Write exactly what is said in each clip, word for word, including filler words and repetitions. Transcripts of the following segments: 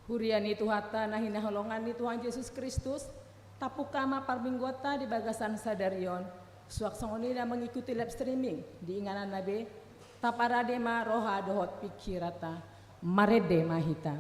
Huria ni Tuhanta na hinaholongan ni Tuhan Jesus Kristus, tampuk ma parmingguonta di bagasan sadari on, suang songon i na mengikuti live streaming di ingananna be, taparade ma roha dohot pingkiranta, marende ma hita.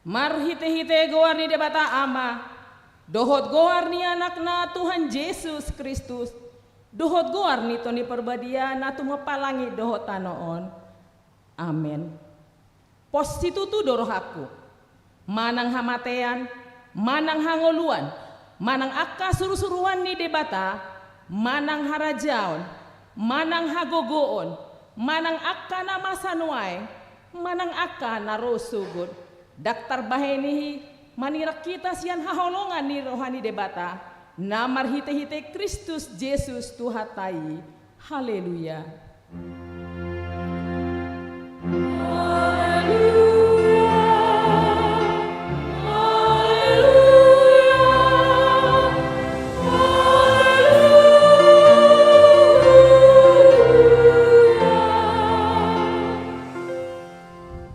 Marhitehite goar ni Debata Ama, dohot goar ni Anakna Tuhan Jesus Kristus, dohot goar ni Tondi Parbadia na tumompa langit dohot tano on. Amen. Pos situtu do rohangku, manang hamatean, manang hangoluan, manang angka surusuruan ni Debata, manang harajaon, manang hagogoon, manang angka na masa nuaeng, manang angka na ro sogot, ndang tarbahen i manirang hita sian haholongan ni roha ni Debata, na marhitehite Kristus Jesus Tuhanta i. Haleluya. Haleluya. Haleluya.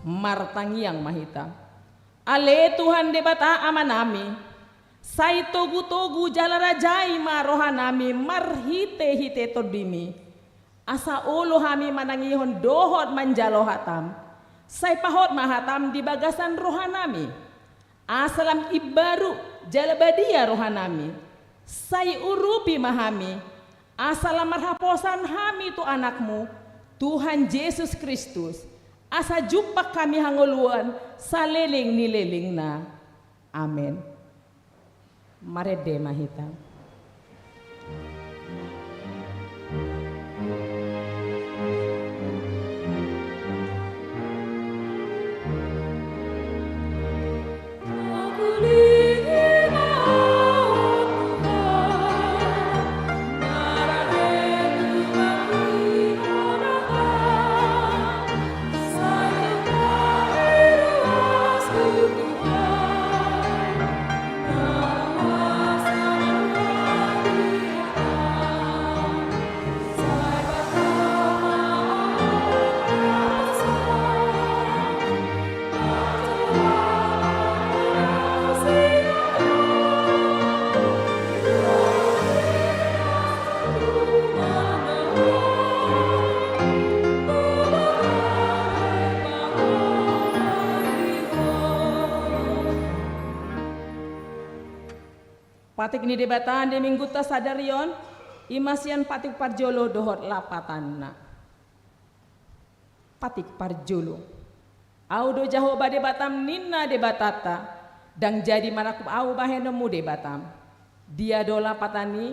Martangiang ma hita. Ale Tuhan Debata Amanami, sai togutogu jala rajai ma rohanami marhitehite Tondimi, asa olo hami manangihon dohot manjalo hataM. Sai pahot ma hataM di bagasan rohanami, asa lam imbaru jala badia rohanami. Sai urupi ma hami, asa lam marhaposan hami tu AnakMu, Tuhan Jesus Kristus, asa jumpang hami hangoluan saleleng ni lelengna. Amen. Marende ma hita. Patik ni Debata di Minggunta sadari on, i ma sian patik parjolo dohot lapatanna. Patik parjolo. Ahu do Jahowa Debatam, ninna Debatanta, ndang jadi manangkup ahu bahenonmu Debatam. Dia do lapatan i?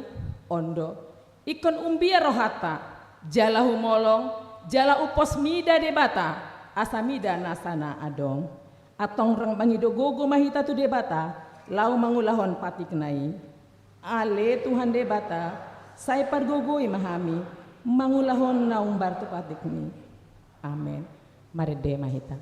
On do. Ingkon umbia rohanta, jala humolong, jala umpos mida Debata, asa mida nasa na adong. Antong rang mangido gogo ma hita tu Debata, laho mangulahon patikna i. Ale Tuhan Debata, sai pargogoi ma hami, mangulahon na umbar tu patikmi. Amen. Marende ma hita.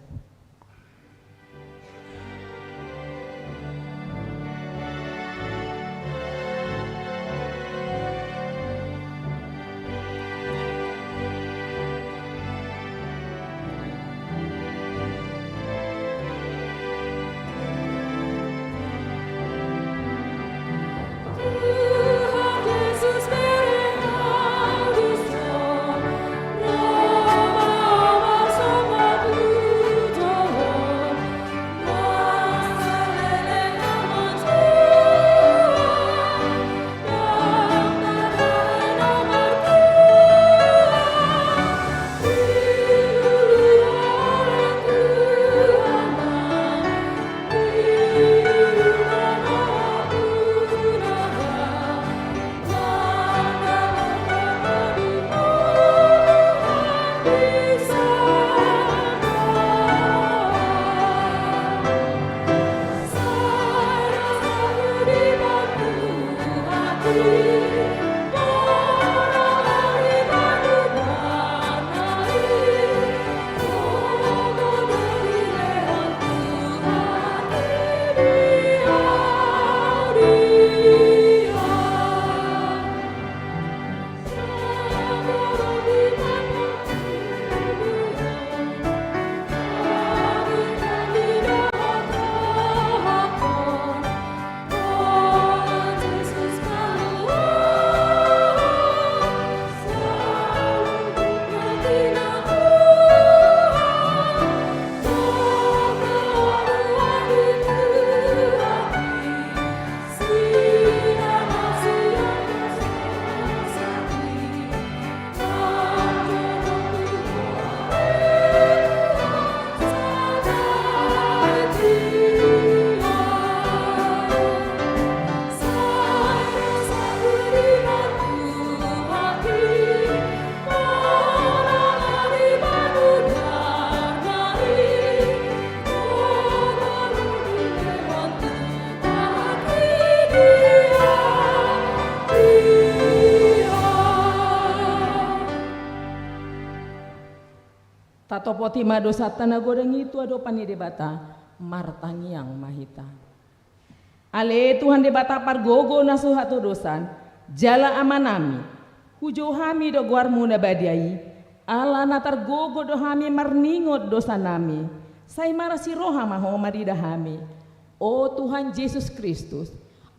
Tatopoti ma dosanta na godang i tu adopan ni Debata, martangiang ma hita. Ale Tuhan Debata pargogo na so hatodosan, jala Amanami, hujou hami do goarmu na badia i, ala na targogo do hami marningot dosanami, sai marasi roha ma Ho marida hami. O Tuhan Jesus Kristus,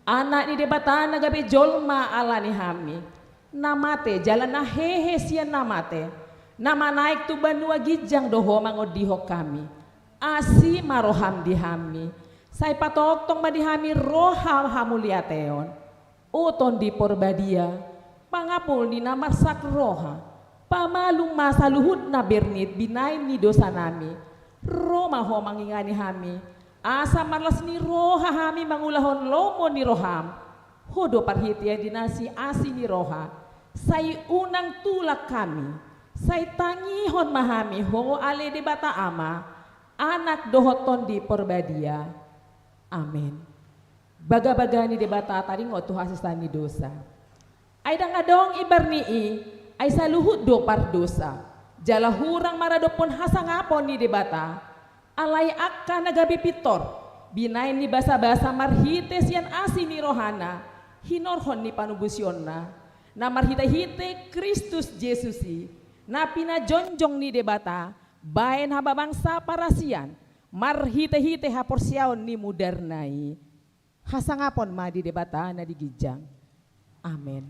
Anak ni Debata na gabe jolma ala ni hami, na mate jala na hehe sian na mate, na manaek tu banua ginjang do Ho mangondihon hami. Asi ma roham di hami, sai patongtong ma di hami roha hamuliateon. O Tondi Porbadia, pangapul ni na marsak roha, pamalum ma saluhut na bernit binahen ni dosanami. Ro ma Ho mangingani hami, asa marlas ni roha hami mangulahon lomo ni roham. Ho do parhitean di na siasi ni roha, sai unang tulak hami, sai tangihon ma hami Ho ale Debata Ama, Anak dohot Tondi Porbadia. Amen. Bagabaga ni Debata taringot tu hasesaan ni dosa. Ai ndang adong imbar ni i, ai saluhut do pardosa, jala hurang maradophon hasangapon ni Debata. Alai angka na gabe pintor, binahen ni basabasa marhite sian asi ni rohana, hinorhon ni panobusionna, na marhitehite Kristus Jesus i, na pinajongjong ni Debata, bahen hababangsa parasian, marhitehite haporseaon ni mudarna i. Hasangapon ma di Debata na di ginjang. Amen.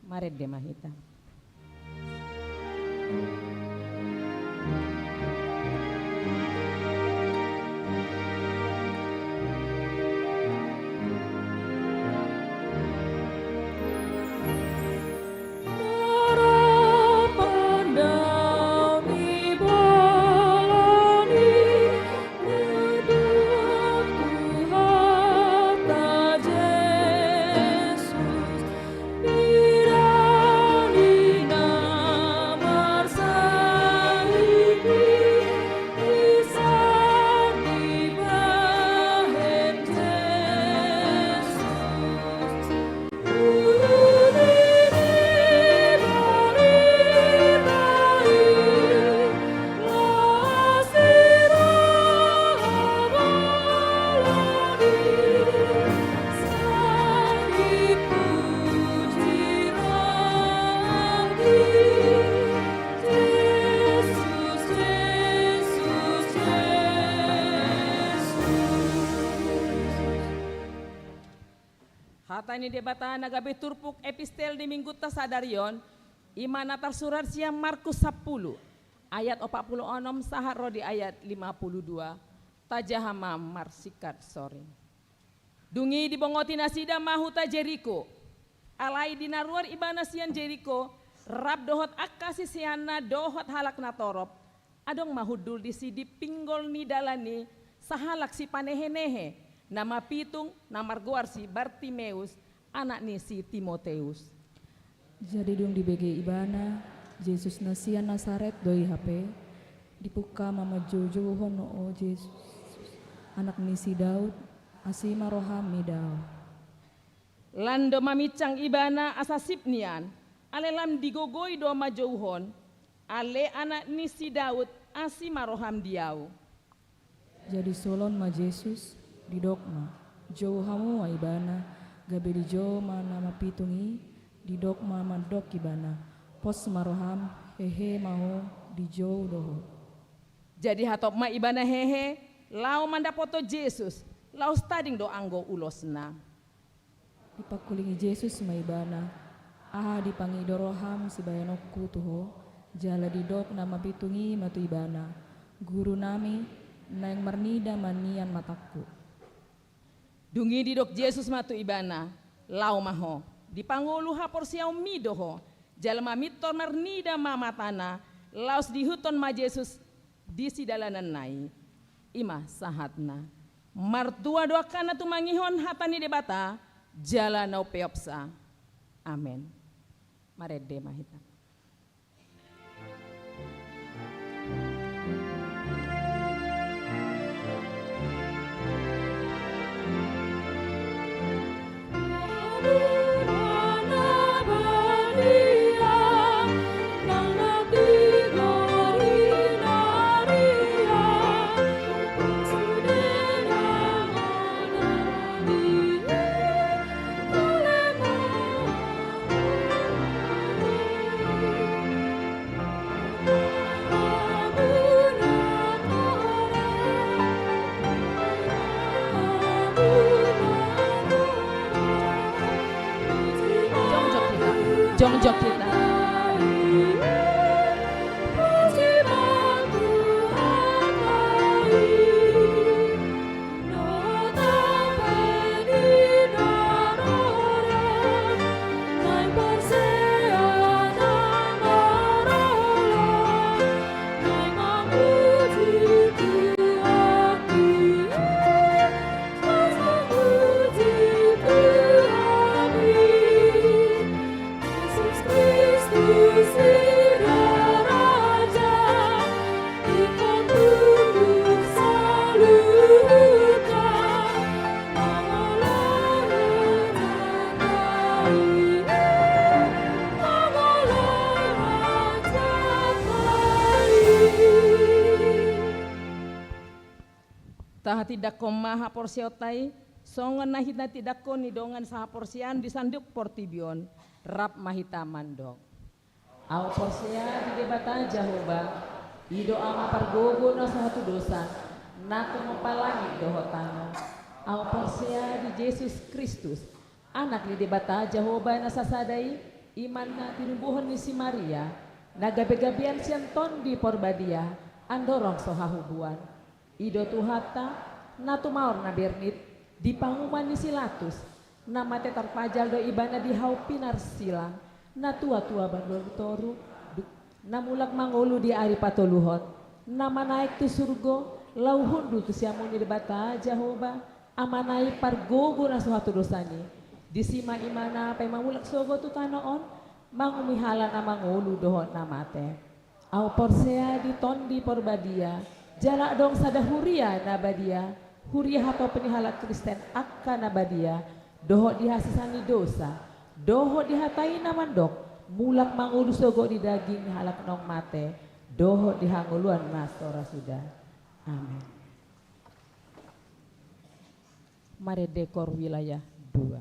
Marende ma hita. Hata ni Debata na gabe turpuk epistel di minggunta sadari on, i ma na tarsurat sian Markus sampulu, ayat opat pulu onom sahat ro di ayat lima pulu dua. Tajaha ma marsingkat soring. Dung i dibongoti nasida ma huta Jeriko. Alai di na ruar ibana sian Jeriko, rap dohot angka siseanna dohot halak na torop, adong ma hundul disi di pinggol ni dalan i sahalak sipanehenehe, na mapitung, na margoar si Bartimeus, anak ni si Timoteus. Jadi dung dibege ibana, Jesus na sian Nasaret do i hape, dipungka ma manjoujouhon, "O Jesus, anak ni si Daud, asi ma roham midau." Lam do maminsang ibana asa sip nian, alai lam digogoi do manjouhon, "Ale anak ni si Daud, asi ma roham di ahu." Jadi solhot ma Jesus, didok ma, "Jou hamu ma ibana." Gabe dijou ma na mapitung i, didok ma mandok ibana, "Pos ma roham, hehe ma ho, dijou do ho." Jadi hatop ma ibana hehe, laho mandapothon Jesus, laos tading do anggo ulosna. Dipangkulingi Jesus ma ibana, "Aha dipangido roham sibahenonku tu ho?" Jala didok na mapitung i ma tu ibana, "Guru nami, naeng marnida ma nian matangku." Dung i didok Jesus ma tu ibana, "Laho ma ho, dipangolu haporseaonmi do ho." Jala mamintor marnida ma matana, laos diihuthon ma Jesus di sidalananna i. I ma sahatna. Martua do angka na tumangihon hata ni Debata, jala na umpeopsa. Amen. Marende ma hita. Jongjong hita. Jongjong hita. Tahatindangkon ma haporseaonta i, songon na hinatindangkon ni dongan sahaporseaon di sandok portibi on, rap ma hita mandok. Ahu porsea di Debata Jahowa, i do Ama pargogo na so hatudosan, na tumompa langit dohot tano. Ahu porsea di Jesus Kristus, Anak ni Debata Jahowa na sasada i, i ma na tinubuhon ni si Maria, na gabegabean sian Tondi Porbadia, andorang so hahubuan. I do Tuhanta, na tumaon na bernit, di panguhuman ni si Latus, na mate tarpajal do ibana di hau pinarsilang, na tuatua baru toru, du-, na mulak mangolu di ari patoluhon, na manaek tu surgo, laho hundul tu siamun ni Debata Jahowa, Amana i pargogo na so hatudosan i. Disi ma ibana pe mamulak sogot tu tano on, manguhumi halak na mangolu dohot na mate. Ahu porsea di Tondi Porbadia, jala adong sada huria na badia, huria hatop ni halak Kristen angka na badia, dohot di hasesaan ni dosa, dohot di hata i na mandok, mulak mangolu sogot di daging ni halak naung mate, dohot di hangoluan na so ra suda. Amen. Marende Koor Wilayah dua.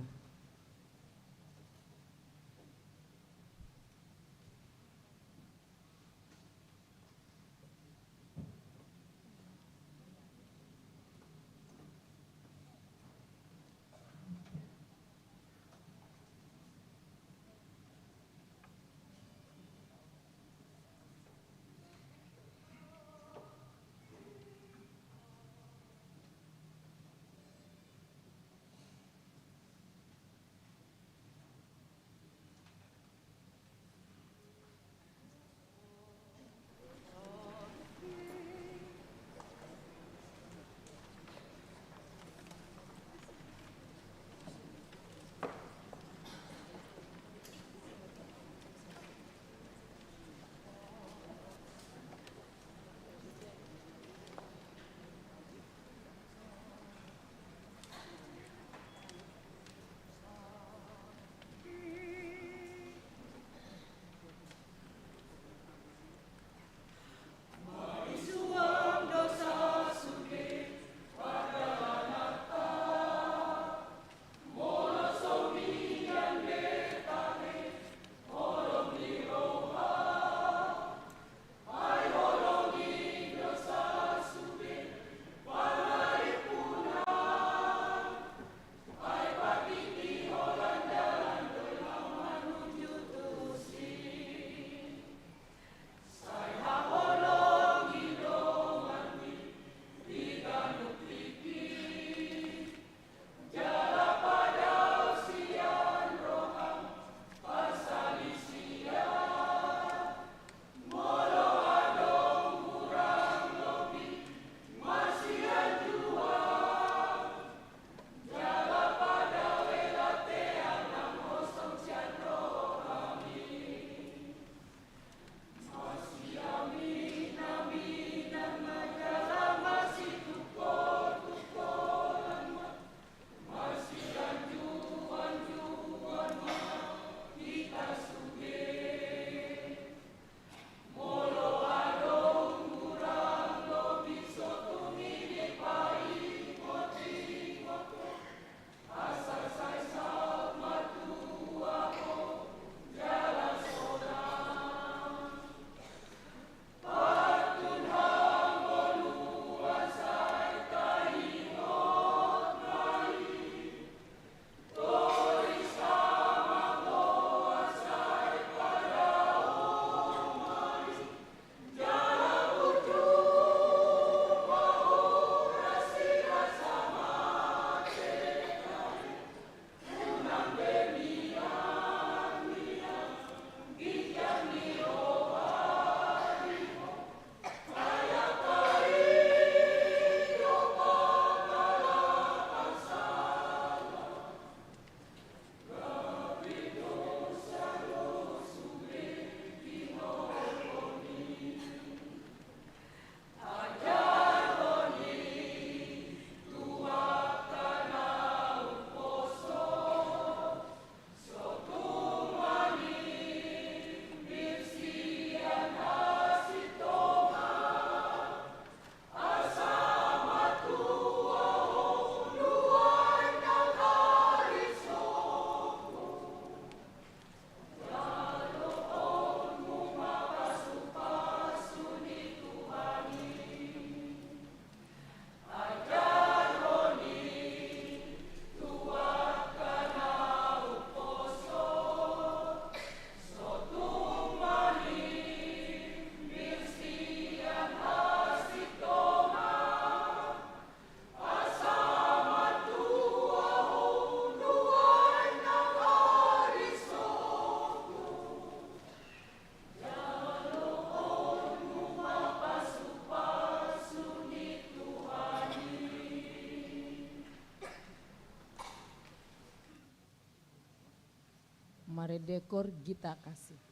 dekor Gita Kasih.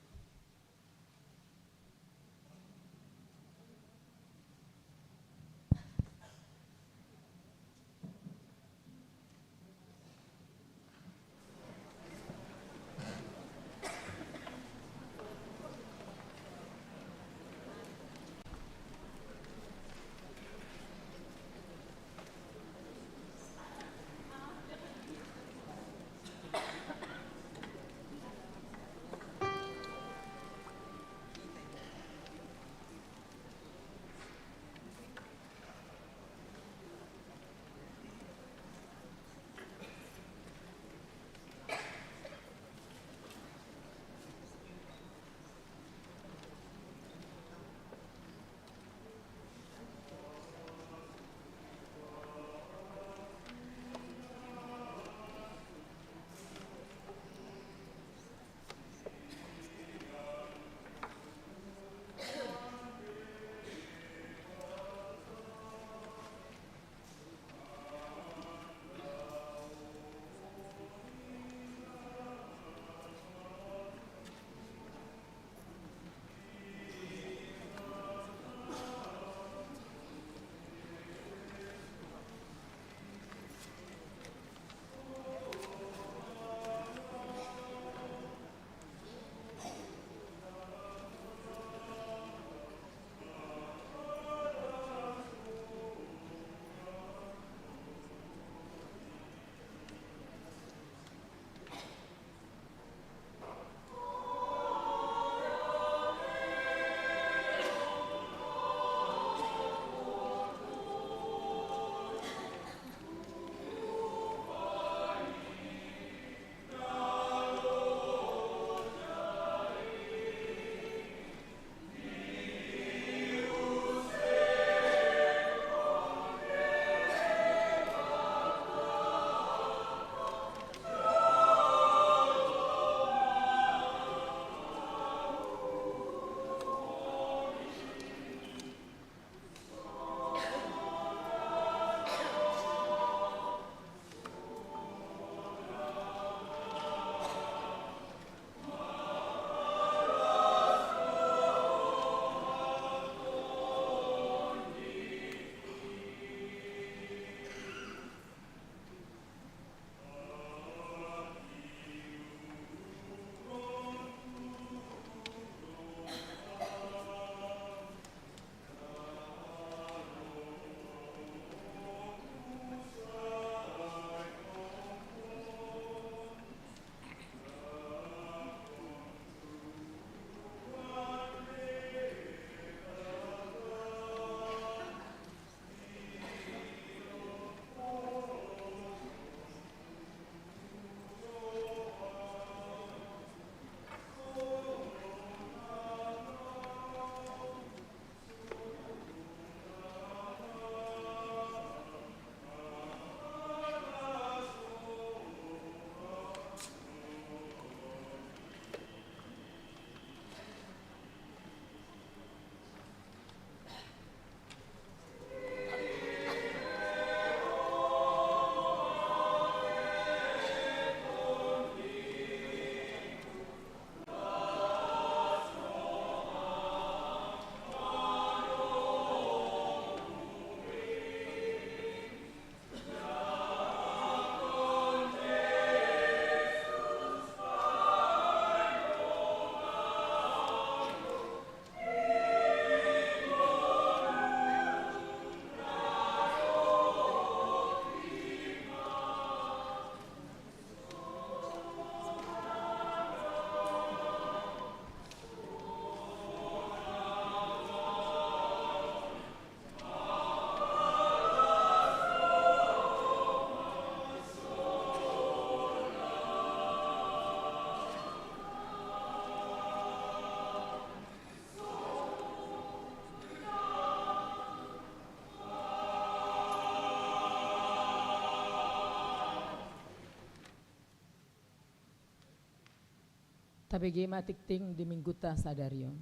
Tabege ma tingting di Mingguta sadari on.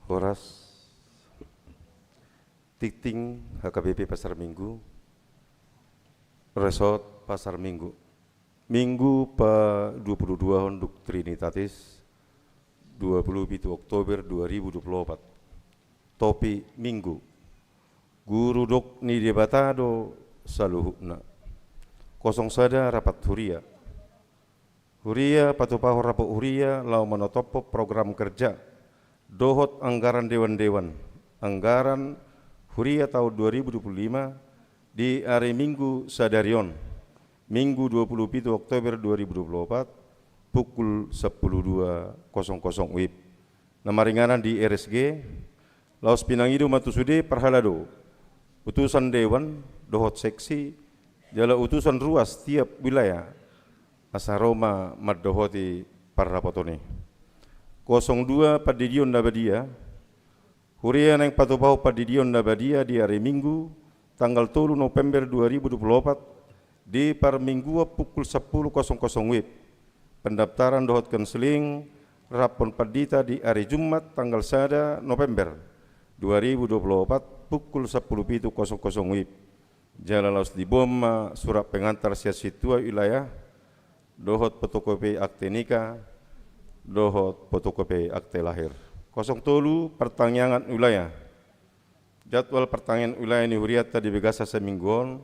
Horas, Tingting H K B P Pasar Minggu, Resort Pasar Minggu. Minggu pa dua puluh dua on dung Trinitatis, dua puluh pitu Oktober dua ribu dua puluh opat. Topik Minggu: Guru dok ni Debata do saluhutna. Kosong sada rapat huria. Huria patupahon rapat huria laho manotophon program kerja dohot anggaran dewan-dewan, anggaran huria taon dua ribu dua puluh lima, di ari Minggu sadari on, Minggu dua puluh pitu Oktober dua ribu dua puluh opat, pukul sampulu dua kosong kosong WIB. Na maringanan di R S G, laos pinangido ma tu sude parhalado, utusan dewan dohot seksi, jala utusan ruas tiap wilayah, asa ro ma mandohoti parrapoton i. Kosong dua, pandidion na badia. Huria naeng patupahon pandidion na badia di ari Minggu, tanggal tolu November dua ribu dua puluh opat, di parmingguan pukul sampulu kosong kosong WIB. Pendaftaran dohot konseling rap dohot pandita di ari Jumat, tanggal sada November dua ribu dua puluh opat, pukul sampulu pitu kosong kosong WIB. Jala laos diboan ma surat pengantar sian sintua wilayah, dohot fotokopi akte nikah, dohot fotokopi akte lahir. Kosong tolu, partangiangan wilayah. Jadwal partangiangan wilayah ni hurianta di bagasan saminggu on,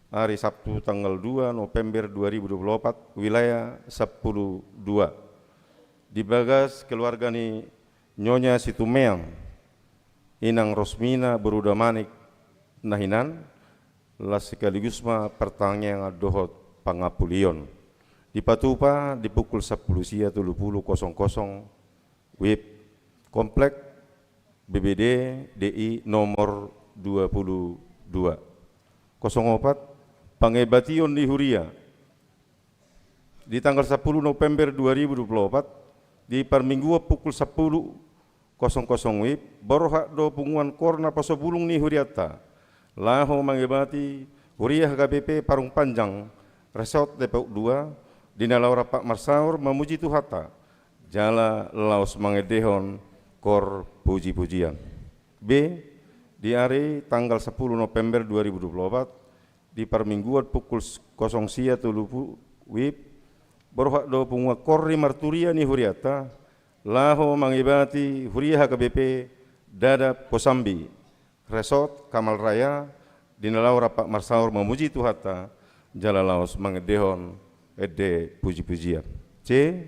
ari Sabtu tanggal dua November dua ribu dua puluh opat, wilayah sampulu dua. Di bagas keluarga ni Nyonya Situmeang, Inang Rosmina boru Damanik na hinan, laos sekaligus ma partangiangan dohot pangampulion. Dipatupa di pukul sampulu sia tolu pulu kosong kosong WIB, Komplek B B D D I nomor dua puluh dua. Kosong opat, pangebation ni huria. Di tanggal sampulu November dua ribu dua puluh opat, di parmingguan pukul sampulu kosong kosong WIB, borhat do punguan KOR naposobulung ni hurianta laho mangebati huria H K B P Parung Panjang, Resort Depok dua, di na laho rap marsaor mamuji Tuhanta, jala laos mangendehon KOR puji-pujian. B, di ari tanggal sampulu November dua ribu dua puluh opat, di parmingguan pukul s-, kosong sia tolu pulu WIB, borhat do punguan KOR ni marturia ni hurianta laho mangebati huria H K B P Dadap Kosambi, Resort Kamal Raya, di na laho rap marsaor mamuji Tuhanta, jala laos mangendehon ende puji-pujian. C,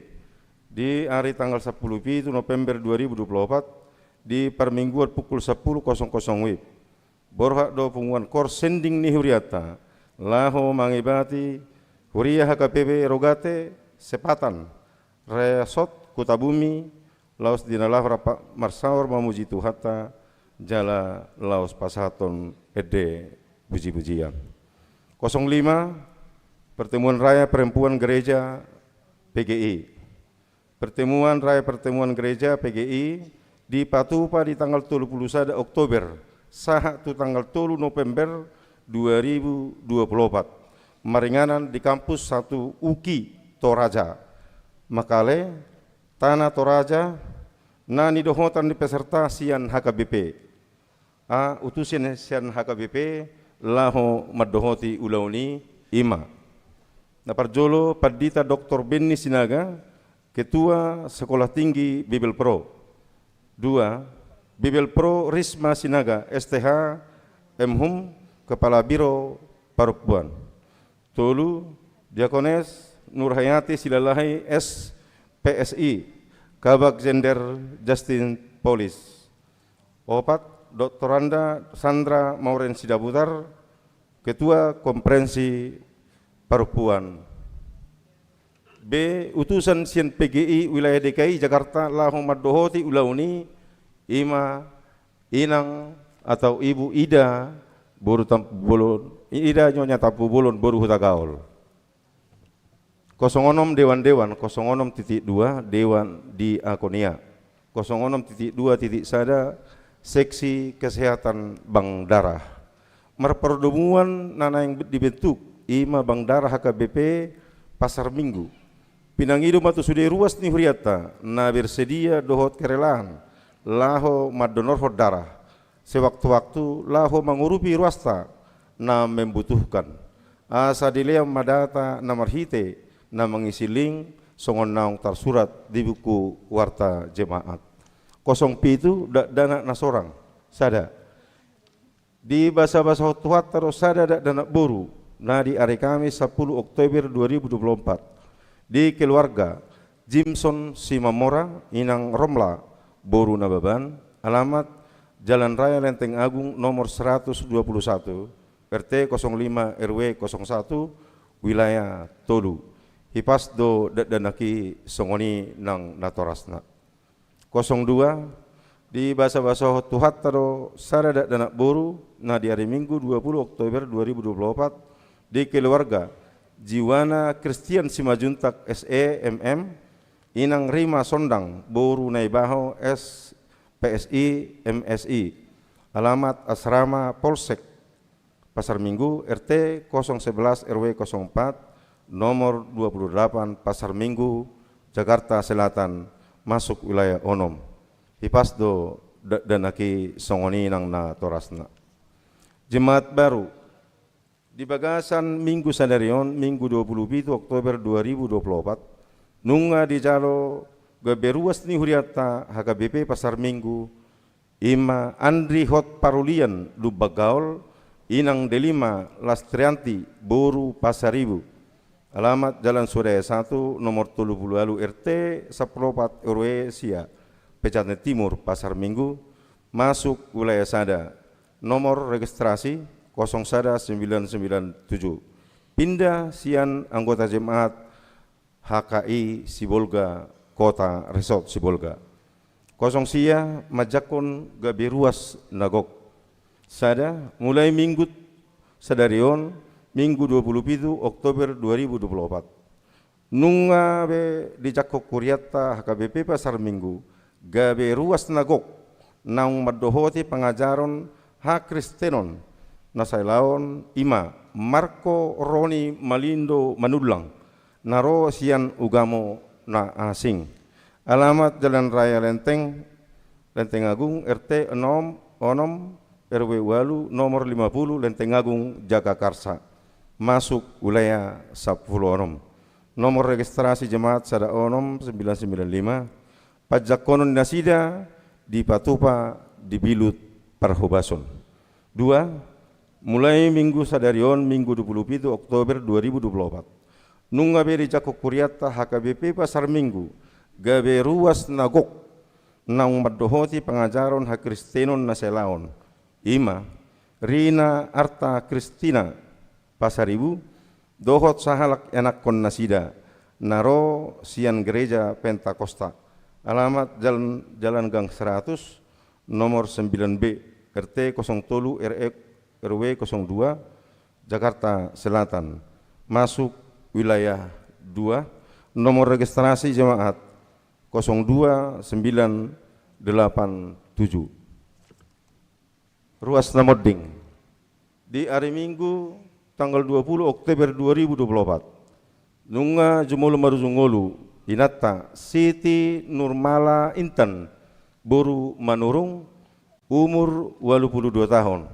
di ari tanggal sampulu pitu November dua ribu dua puluh opat, di parmingguan pukul sampulu kosong kosong WIB, borhat do punguan KOR sending ni hurianta laho mangebati huria H K B P Rogate Sepatan, Resort Kutabumi, laos di na laho rap marsaor mamuji Tuhanta, jala laos pasahathon ende puji-pujian. Kosong lima, Pertemuan Raya Perempuan Gereja P G I. Pertemuan Raya Pertemuan Gereja P G I dipatupa di tanggal tolu pulu sada Oktober sahat tu tanggal tolu November dua ribu dua puluh opat, maringanan di Kampus satu UKI Toraja, Makale, Tanah Toraja, na nidohotan ni peserta sian H K B P. A, utusan sian H K B P laho mandohoti ulaon i, i ma: Na parjolo, Pandita Doktor Benny Sinaga, Ketua Sekolah Tinggi Bibelvrouw. Dua, Bibelvrouw Risma Sinaga, S T H, M Hum, Kepala Biro Parompuan. Tolu, Diakones Nurhayati Silalahi, S P S I, Kabag Gender Justice Policy. Opat, Doktoranda Sandra Mauren Sidabutar, Ketua Konferensi Parompuan. B, utusan sian P G I wilayah D K I Jakarta laho mandohoti ulaon i, i ma inang atau ibu Ida boru Tampubolon, Ida Nyonya Tampubolon boru Hutagaol. Kosong onom, dewan-dewan, kosong onom titik dua, dewan diakonia. Kosong onom titik dua titik sada, seksi kesehatan bank darah. Marpardomuan na naeng dibentuk, i ma bank darah H K B P Pasar Minggu. Pinangido ma tu sude ruas ni hurianta na bersedia dohot kerelaan laho mandonorhon darah. sewaktu-waktu laho mangurupi ruasta na membutuhkan. Asa dilehon ma data na marhite na mangisi link songon naung tarsurat di buku Warta Jemaat. Kosong pitu, dakdanak na sorang, sada. Dibasabasahon Tuhanta do sada dakdanak boru na di ari Kamis sapuluh Oktober dua ribu dua puluh empat, di keluarga Jimson Simamora, inang Romla, boru Nababan, alamat Jalan Raya Lenteng Agung nomor seratus dua puluh satu, R T kosong lima R W kosong satu, wilayah tolu. Hipas do dakdanak i, songon i nang natorasna. Kosong dua, dibasabasahon Tuhanta do sada dakdanak boru na di ari Minggu dua puluh Oktober dua ribu dua puluh empat, di keluarga Jiwana Christian Simanjuntak, S E, M M, inang Rima Sondang, boru Naibaho, S P S I, M S I, alamat Asrama Polsek Pasar Minggu, R T kosong sebelas R W kosong empat, nomor dua puluh delapan, Pasar Minggu, Jakarta Selatan, masuk wilayah onom. Hipas do dakdanak i, songon i nang natorasna. Jemaat baru. Di bagasan Minggu sadari on, Minggu dua puluh pitu Oktober dua ribu dua puluh empat, nunga dijalo gabe ruas ni hurianta H K B P Pasar Minggu, i ma Andri Hot Parulian Lumban Gaol, inang Delima Lastrianti, boru Pasaribu, alamat Jalan Swadaya satu, nomor tolu puluh ualu, R T sampulu opat, R W sia, Pejaten Timur, Pasar Minggu, masuk wilayah sada, nomor registrasi kosong sada sembilan sembilan tujuh. Pinda sian anggota jemaat H K I Sibolga, Kota Resort Sibolga. Kosong sia, manjangkon gabe ruas na gok. Sada, mulai Minggu sadari on, Minggu dua puluh pitu Oktober dua ribu dua puluh empat, nunga be dijangkon hurianta H K B P Pasar Minggu gabe ruas na gok naung mandohoti pangajaron hakristenon na sailaon, i ma Marko Roni Malindo Manullang, na ro sian ugamo na asing. Alamat Jalan Raya Lenteng, Lenteng Agung, R T onom, onom, R W ualu, nomor lima puluh, Lenteng Agung, Jagakarsa, masuk wilayah sampulu onom. Nomor registrasi jemaat sada onom sembilan sembilan lima. Panjangkonon nasida dipatupa di bilut parhobason. Dua, mulai Minggu sadari on, Minggu dua puluh pitu Oktober dua ribu dua puluh empat, nunga be dijangkon hurianta H K B P Pasar Minggu gabe ruas na gok naung mandohoti pangajaron hakristenon na sailaon, i ma Rina Arta Kristina Pasaribu dohot sahalak ianakhon nasida na ro sian Gereja Pentakosta, alamat Jalan, Jalan Gang seratus, nomor sembilan B, R T kosong tolu, R E, R W kosong dua, Jakarta Selatan, masuk wilayah dua, nomor registrasi jemaat kosong dua sembilan delapan tujuh. Ruas na monding. Di ari Minggu tanggal dua puluh Oktober dua ribu dua puluh empat, nunga jumolo marujung ngolu inanta Siti Nurmala Intan, boru Manurung, umur ualu puluh dua tahun,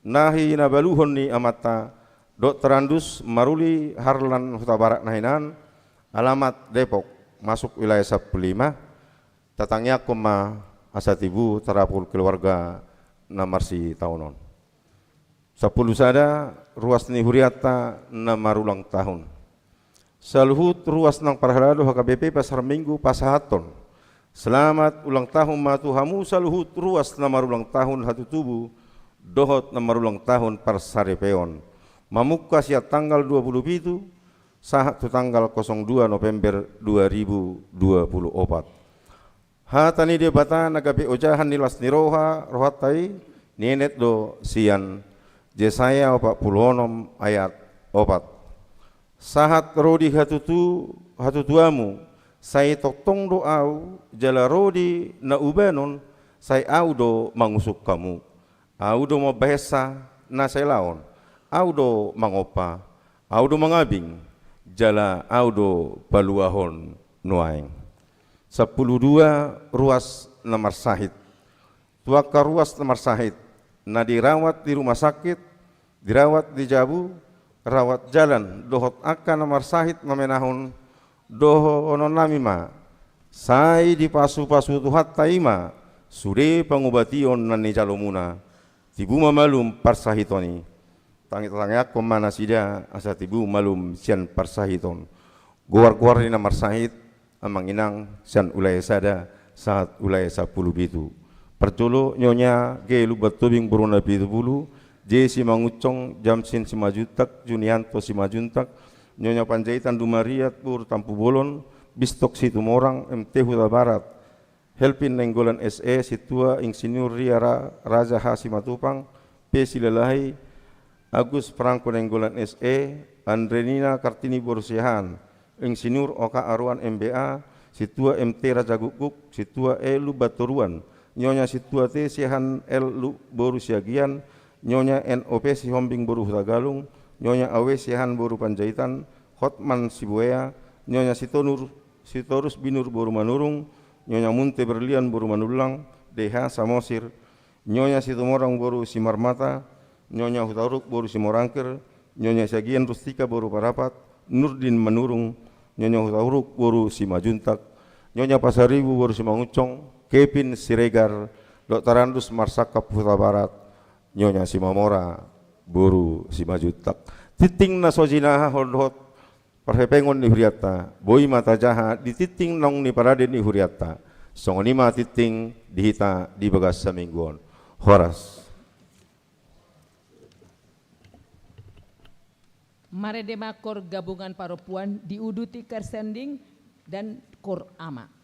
na hinabaluhon ni amanta, Doktor Andus Maruli Harlan Hutabarat na hinan, alamat Depok, masuk wilayah sampulu lima. Tatangiangkon ma asa tibu tarapul keluarga na marsitaonon. Sampulu sada, ruas ni hurianta na marulang tahun. Saluhut ruas nang parhalado H K B P Pasar Minggu pasahathon selamat ulang tahun ma tu hamu saluhut ruas na marulang tahun hatutubu dohot na marulang tahun parsaripeon. Mamungka sian tanggal dua puluh pitu sahat tu tanggal kosong dua November dua ribu dua puluh opat. Hata ni Debata na gabe ojahan ni las ni roha, rohanta i, nienet do sian Jesaya opat pulu onom ayat opat. Sahat ro di hatutu, hatutuamu, sai tongtong do Ahu, jala ro di na ubanon, sai Ahu do mangusung hamu. Ahu do mambahensa na sailaon, Ahu do mangompa, Ahu do mangabing, jala Ahu do paluahon nuaeng. Sampulu dua, ruas na marsahit. Tu angka ruas na marsahit, na dirawat di rumah sakit, dirawat di jabu, rawat jalan, dohot angka na marsahit mamenahon dohononnami ma, sai dipasupasu Tuhanta i ma sude pangubation na nijalomuna. Tibu ma malum parsahiton i. Tangi-, tangiangkon ma nasida asa tibu malum sian parsahiton. Goar-goar ni na marsahit, amang inang, sian ulae sada sahat ulae sampulu pitu. Parjolo, Nyonya G. Lumbantobing boru Napitupulu, J. Simangunsong, Jamsin Simanjuntak, Junianto Simanjuntak, Nyonya Panjaitan Dumariat boru Tampubolon, Bistok Situmorang, M T Hutabarat, Helpin Nainggolan S E, Sintua Insinyur Ria Ra-, Raja H. Simatupang, P. Silalahi, Agus Franco Nainggolan S E, Andrenina Kartini boru Siahaan, Insinyur Oka Aruan M B A, Sintua M T Rajagukguk, Sintua E. Lumbantoruan, Nyonya Sintua T. Siahaan L. Lu-, boru Siagian, Nyonya N O P Sihombing boru Hutagalung, Nyonya A W Siahaan boru Panjaitan, Hotman Sibuea, Nyonya Sitonur Sitorus Binur boru Manurung, Nyonya Munte Berlian boru Manullang, D H Samosir, Nyonya Situmorang boru Simarmata, Nyonya Hutauruk boru Simorangkir, Nyonya Siagian Rustika boru Parapat, Nurdin Manurung, Nyonya Hutauruk boru Simanjuntak, Nyonya Pasaribu boru Simangunsong, Kevin Siregar, Doktor Andus Marsangkap Hutabarat, Nyonya Simamora boru Simanjuntak. Tingting na so jinahahon dohot parhepengon ni hurianta, boi ma tajaha di tingting naung niparade ni hurianta. Songon i ma tingting di hita di bagas saminggu on. Horas. Marende ma Kor Gabungan Parompuan diuduti Kar Sanding dan Kor Ama.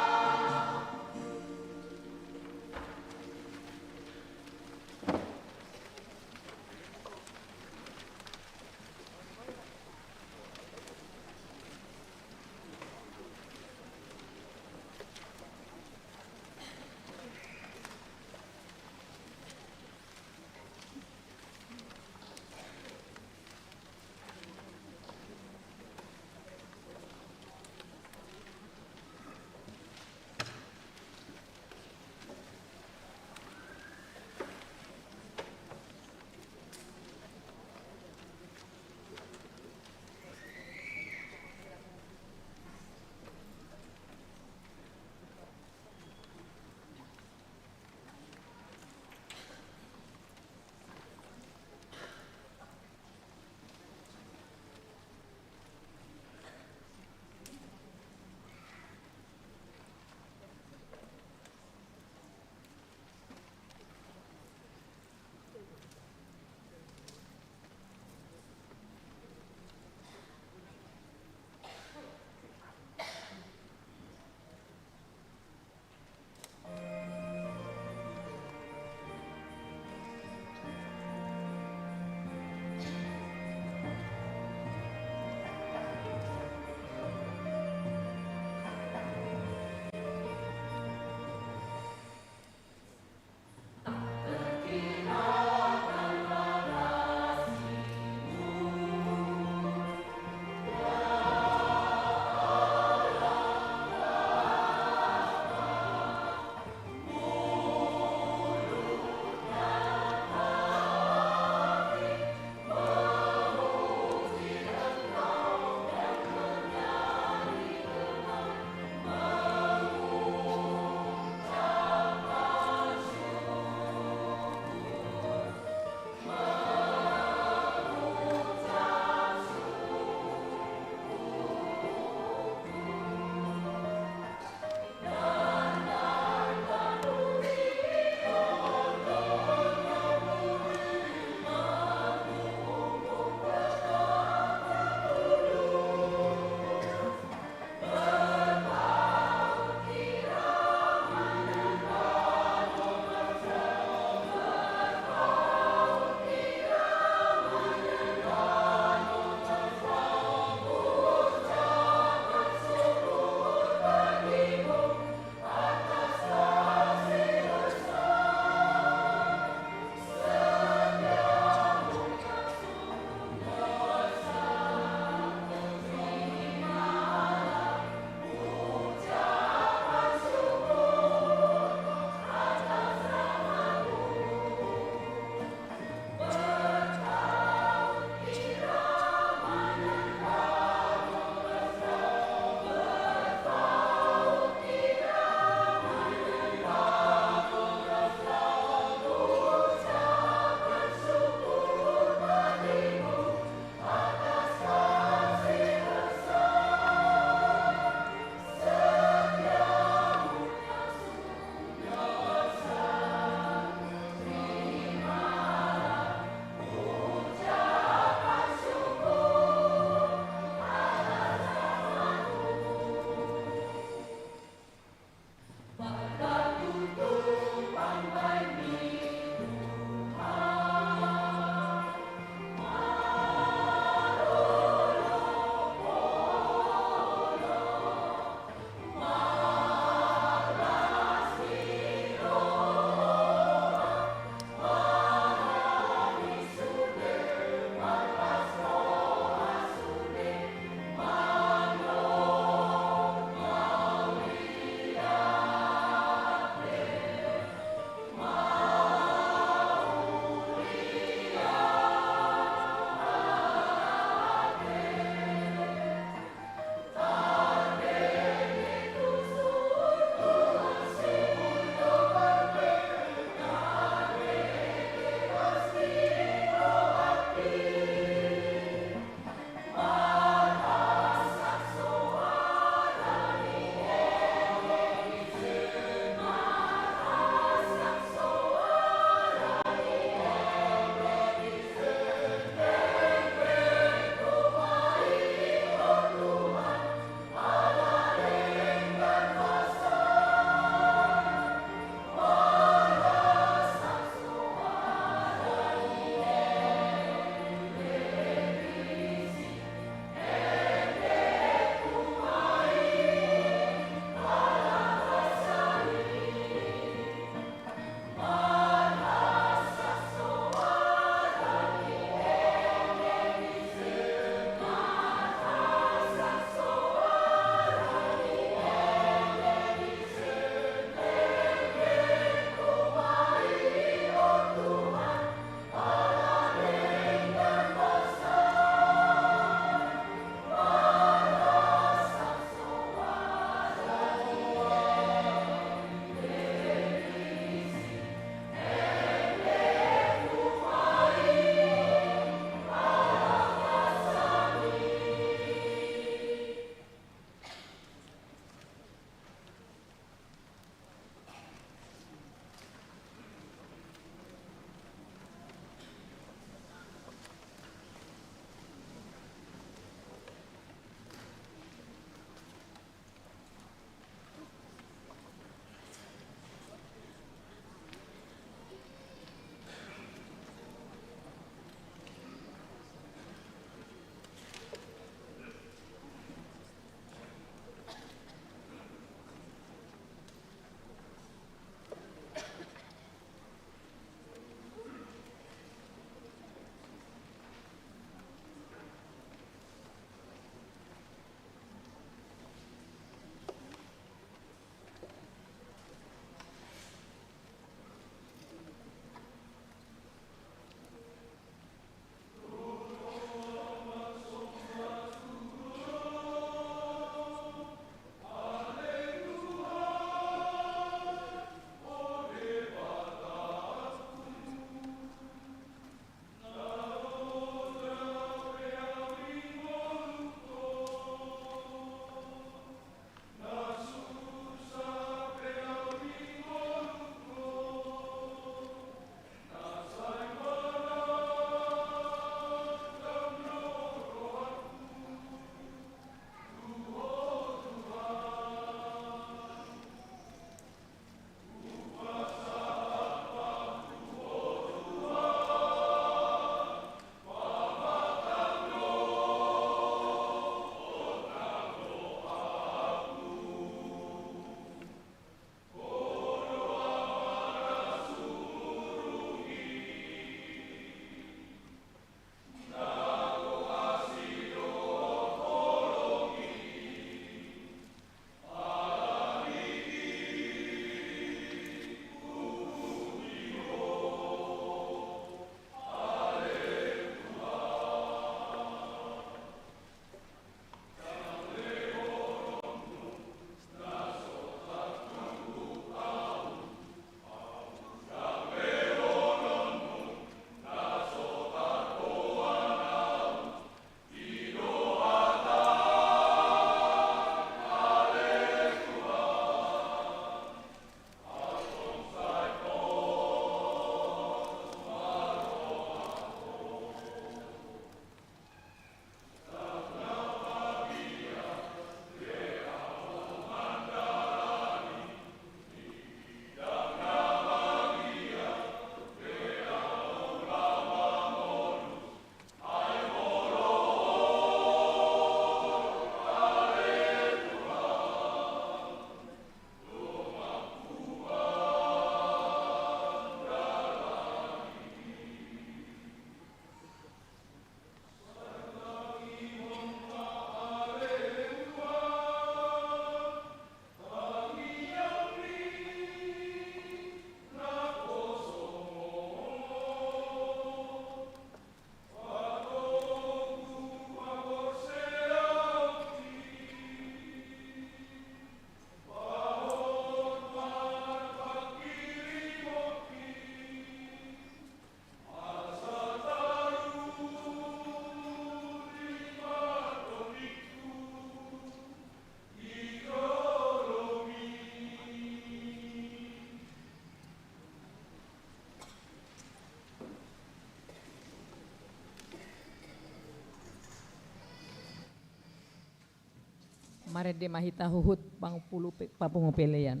Marende ma hita huhut pangumpulu pe-, papungu pelean.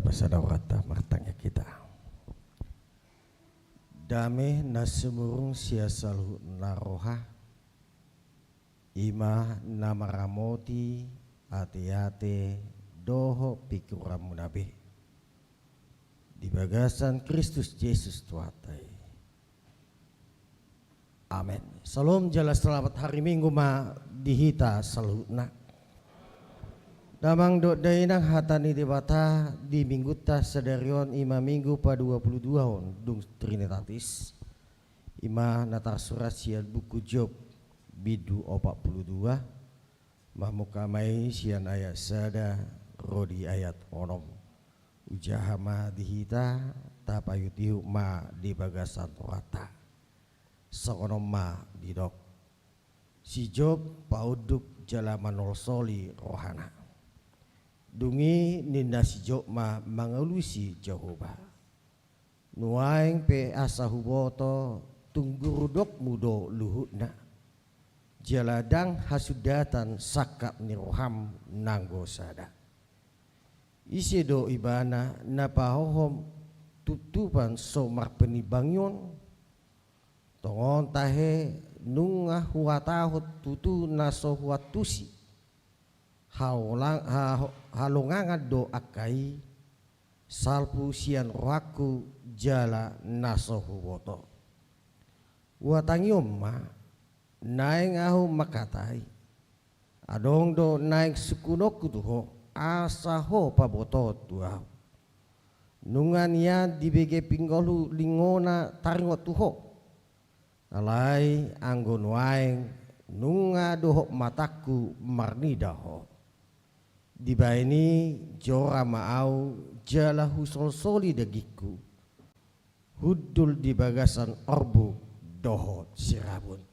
Pasada rohanta, martangiang hita. Dame na sumurung sian saluhut na roha, i ma na maramoti ateate dohot pingkiranmuna be, di bagasan Kristus Jesus Tuhanta i. Amen. Syalom, jala selamat hari Minggu ma di hita saluhutna. Damang dohot dainang, hata ni Debata di Minggunta sadari on i ma Minggu paduapuluduahon dung Trinitatis. I ma na tarsurat sian buku Job, bindu opat puluh dua. Mamungka ma i sian ayat sada ro di ayat onom. Hujaha ma di hita, tapaihutihut ma di bagasan rohanta. Songon on ma didok. Si Job paunduk jala manolsoli rohana. Dung i ninna si Job ma mangalusi Jahowa. Nuaeng pe asa huboto tung gurudokmu do luhutna. Jala ndang hasundatan sangkap ni roham nanggo sada. Ise do ibana na pahohom tuptupan so marpanimbangion? Tongon tahe nunga huhatahon tutu na so huantusi. Haolang-, ha-, halongangan do angka i, salpu sian rohangku jala na so huboto. Huhatangion ma, naeng ahu manghatai. Adong do naeng sungkunonku tu ho, asa ho pabotohon tu ahu. Nunga nian dibege pinggolhu lingona taringot tu ho. Alai anggo nuaeng nunga dohot matangku marnida ho. Dibahen i jora ma ahu jala husolsoli dagingku. Hundul di bagasan orbuk dohot sirabun.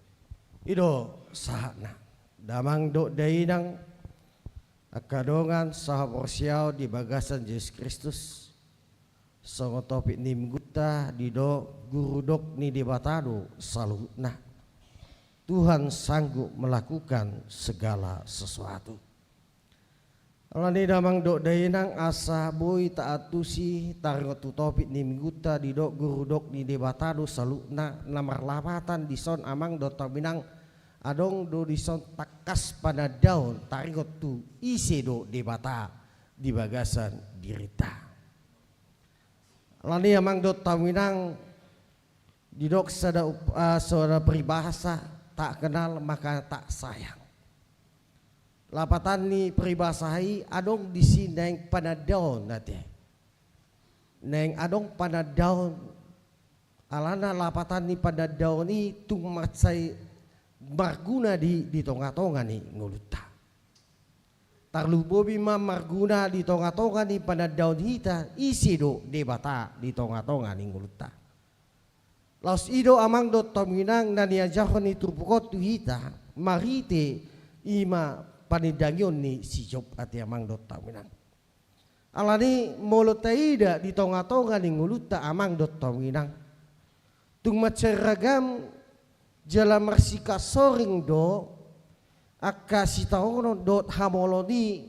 I do sahatna. Damang dohot dainang, angka dongan sahaporseaon di bagasan Jesus Kristus. Songon topik ni Minggunta didok gurudok ni Debata do saluhutna. Tuhan sanggup melakukan segala sesuatu. Alani damang dohot dainang, asa boi taantusi taringot tu topik ni Minggunta didok gurudok ni Debata do saluhutna, na marlapatan dison amang dohot hamu inang, adong do dison tangkas panandaon taringot tu ise do Debata di bagasan dirinta. Alani amang dohot hamu inang, didok sada up-, ah, sada peribahasa, tak kenal maka tak sayang. Lapatan ni peribahasa i adong disi naeng panandaon ate. Naeng adong panandaon, alana lapatan ni panandaon i tung mansai marguna di, di tongatonga ni ngolunta. Tarlumobi ma marguna di tongatonga ni panandaon hita, ise do Debata di tongatonga ni ngolunta. Laos i do amang dohot hamu inang na niajarhon ni turpuk on tu hita, marhite i ma panindangion ni si Job ate amang dohot hamu inang. Alani molo taida di tongatonga ni ngolunta amang dohot hamu inang, tung mansai ragam jala marsikansoring do angka sitaonon dohot hamolon i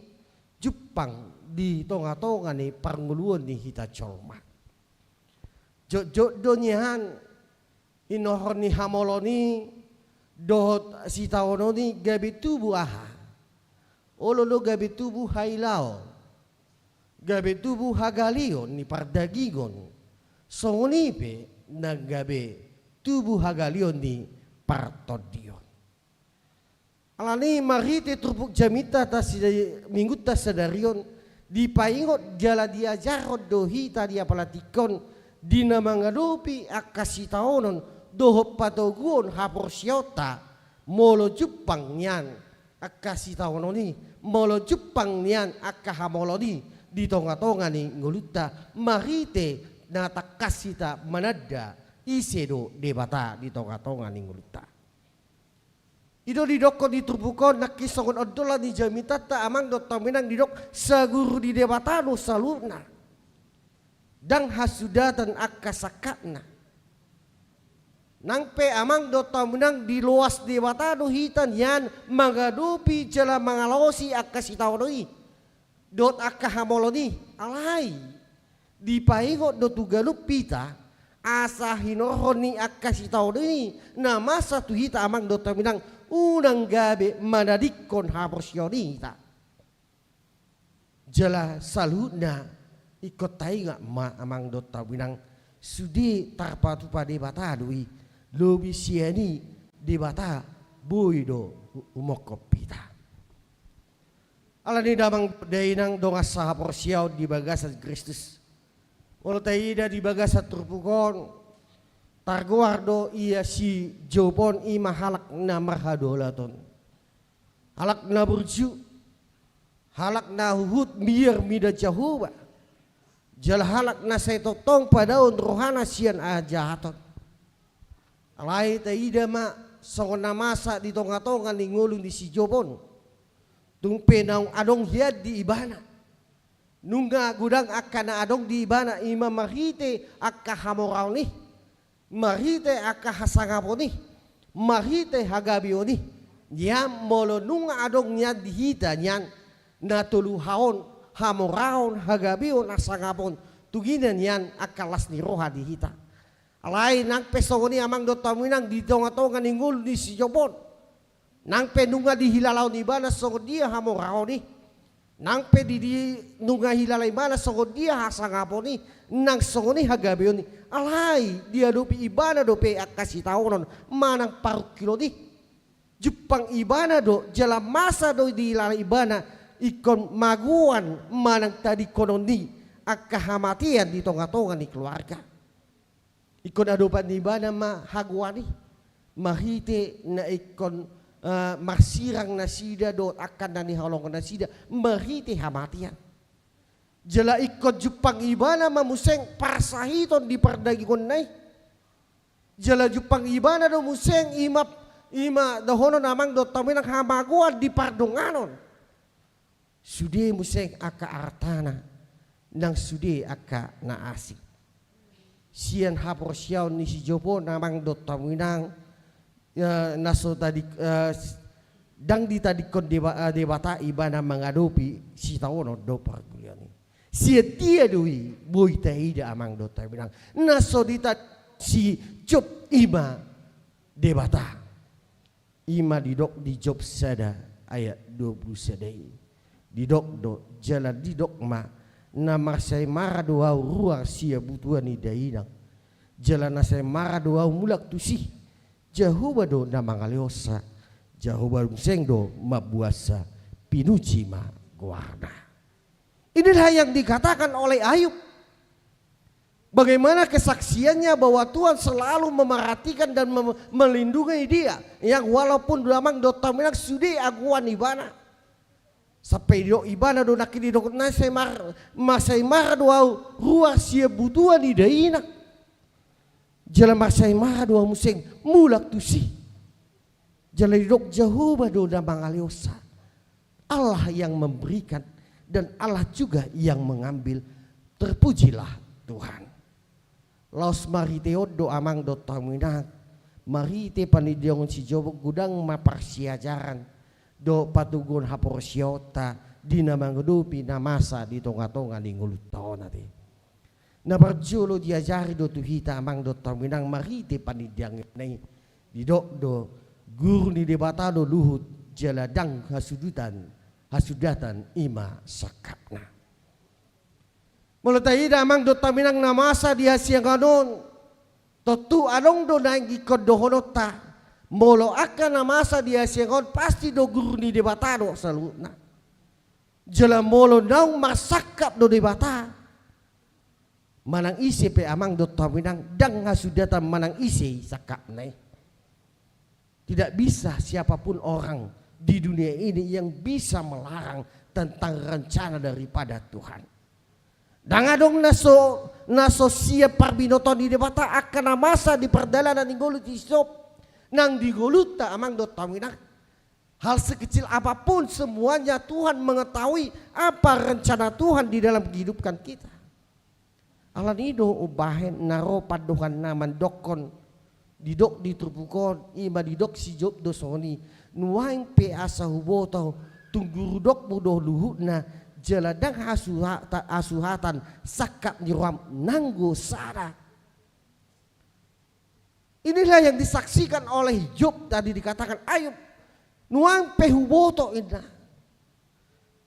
jumpang di tongatonga ni parngoluon ni hita jolma. Jotjot do nian hinorhon ni hamolon i dohot sitaonon i gabe tubu aha? Olo do gabe tubu hailaon, gabe tubu hagaleon ni pardagingon, songon i pe na gabe tubu hagaleon ni partondion. Alani marhite turpuk jamita ta si-, Minggunta sadari on, dipaingot jala diajarhon do hita di apala tingki on, di na mangadopi angka sitaonon dohot patoguon haporseaonta, molo jumpang nian angka sitaonon i, molo jumpang nian angka hamolon i di tongatonga ni ngolunta, marhite na tangkas hita mananda ise do Debata di tongatonga ni ngolunta. I do didokkon di turpuk on, nangkin songon ondolan ni jamitanta amang dohot hamu inang didok saguru ni Debata do saluhutna. Ndang hasundatan angka sangkapna. Nang pe amang dohot hamu inang diloas Debata do hita nian mangadopi jala mangalaosi angka sitaonon i dohot angka hamolon i, alai Dipaingot do tu ganup hita, asa hinorhon ni angka sitaonon i na masa tu hita amang dohot hamu inang, unang gabe manadingkon haporseaon i hita. Jala saluhutna ingkon taingot ma amang dohot hamu inang, sude tarpatupa Debata do i, lobi sian i Debata boi do hu-, humongkop hita. Alani i damang dainang dongan sahaporseaon di bagasan Kristus. Molo taida di bagasan turpuk on, targoar do ia si Job on i ma halak na marhadaulaton. Halak na burju, halak na huhut miar mida Jahowa, jala halak na sai tongtong padaon rohana sian hajahaton. Alai taida ma songon na masa di tongatonga ni ngolu ni si Job on. Tung pe naung adong hian di ibana. Nunga godang angka na adong di ibana i ma marhite angka hamoraon i, marhite angka hasangapon i, marhite hagabeon i. Nian molo nunga adong nian di hita nian na tolu ha on, hamoraon, hagabeon, hasangapon, tung i na nian angka las ni roha di hita. Alai nang pe songon i amang dohot hamu inang di tongatonga ni ngolu ni si Job on. Nang pe nunga dihilalaon ibana songon dia hamoraon i. Nang pe di, di nunga hilala ibana songon dia hasangapon i. Nang songon i hagabeon i. Alai diadopi ibana dope angka sitaonon manang parungkilon i. Jumpang ibana do, jala masa do dihilala ibana, ingkon magoan manang tadingkonon ni angka hamatean di tongatonga ni keluarga. Ingkon adopan ibana ma hagoan i, marhite na ingkon, eh, marsirang nasida dohot angka na nihaholongan nasida, marhite hamatean. Jala ingkon jumpang ibana ma muse parsahiton di pardagingonna i. Jala jumpang ibana do muse i ma, i ma dohonon amang dohot hamu inang hamagoan di pardonganon. Sude muse angka artana, nang sude angka na asing. Sian haporseaon ni si Job on amang dohot hamu inang, eh, na so tadi, eh, s-, ndang ditadingkon Deba-, eh, Debata ibana mangadopi sitaonon dohot pargulion i. Sian dia do i boi taida amang dohot hamu inang, na so ditadingkon si Job i ma Debata. I ma didok di Job sada ayat dua pulu sada i. Didok do, jala didok ma, na marsaemara do ahu ruar sian butuan ni dainang. Jala na saemara do ahu mulak tusi. Jahowa do na mangalehonsa. Jahowa muse do mamboansa. Pinuji ma goarna. Inilah yang dikatakan oleh Ayub. Bagaimana kesaksiannya bahwa Tuhan selalu memerhatikan dan mem-, melindungi dia, yang walaupun damang dohot hamu inang sude agoan ibana. Sampe didok ibana do nangkin didok na saemar-, marsaemara do ahu ruar sian butuan ni dainang. Jala marsaemara do ahu muse mulak tusi. Jala didok Jahowa do na mangalehonsa. Allah yang memberikan dan Allah juga yang mengambil. Terpujilah Tuhan. Laos marhite on do amang dohot hamu inang, marhite panidiongon si Job godang ma parsiajaran dohot patoguon haporseaonta di na mangadopi na masa di tongatonga ni ngolunta on ate. Na parjolo diajari do tu hita amang dohot hamu inang marhite panidiongon i. Didok do, guru ni Debata do luhut, jala ndang hasudutan, hasudatan i ma sangkapna. Molo taida amang dohot hamu inang na masa di hasiangan on, tontu adong do naeng ingkon dohononta. Molo angka na masa di hasiangan on pasti do guru ni Debata do saluhutna. Jala molo naung marsangkap do Debata, manang ise pe amang dohot hamu inang, ndang hasudatan manang ise i sangkapna i. Tidak bisa siapapun orang di dunia ini yang bisa melarang tentang rencana daripada Tuhan. Ndang adong na so, na so sian parbinotoan ni Debata angka na masa di pardalanan ni ngolu ni si Job. Nang di ngolunta amang dohot hamu inang. Hal sekecil apapun, semuanya Tuhan mengetahui apa rencana Tuhan di dalam kehidupan kita. Alani i do umbahen na ro pandohan na mandokkon, didok di turpuk on, i ma didok si Job do songon i, nuaeng pe asa huboto, tung guru dokmu do luhutna, jala ndang hasuha-, ta-, hasuhatan sangkap ni roham nanggo sada. Inilah yang disaksikan oleh Job tadi, dikatakan, "Ayo, nuaeng pe huboto," ninna.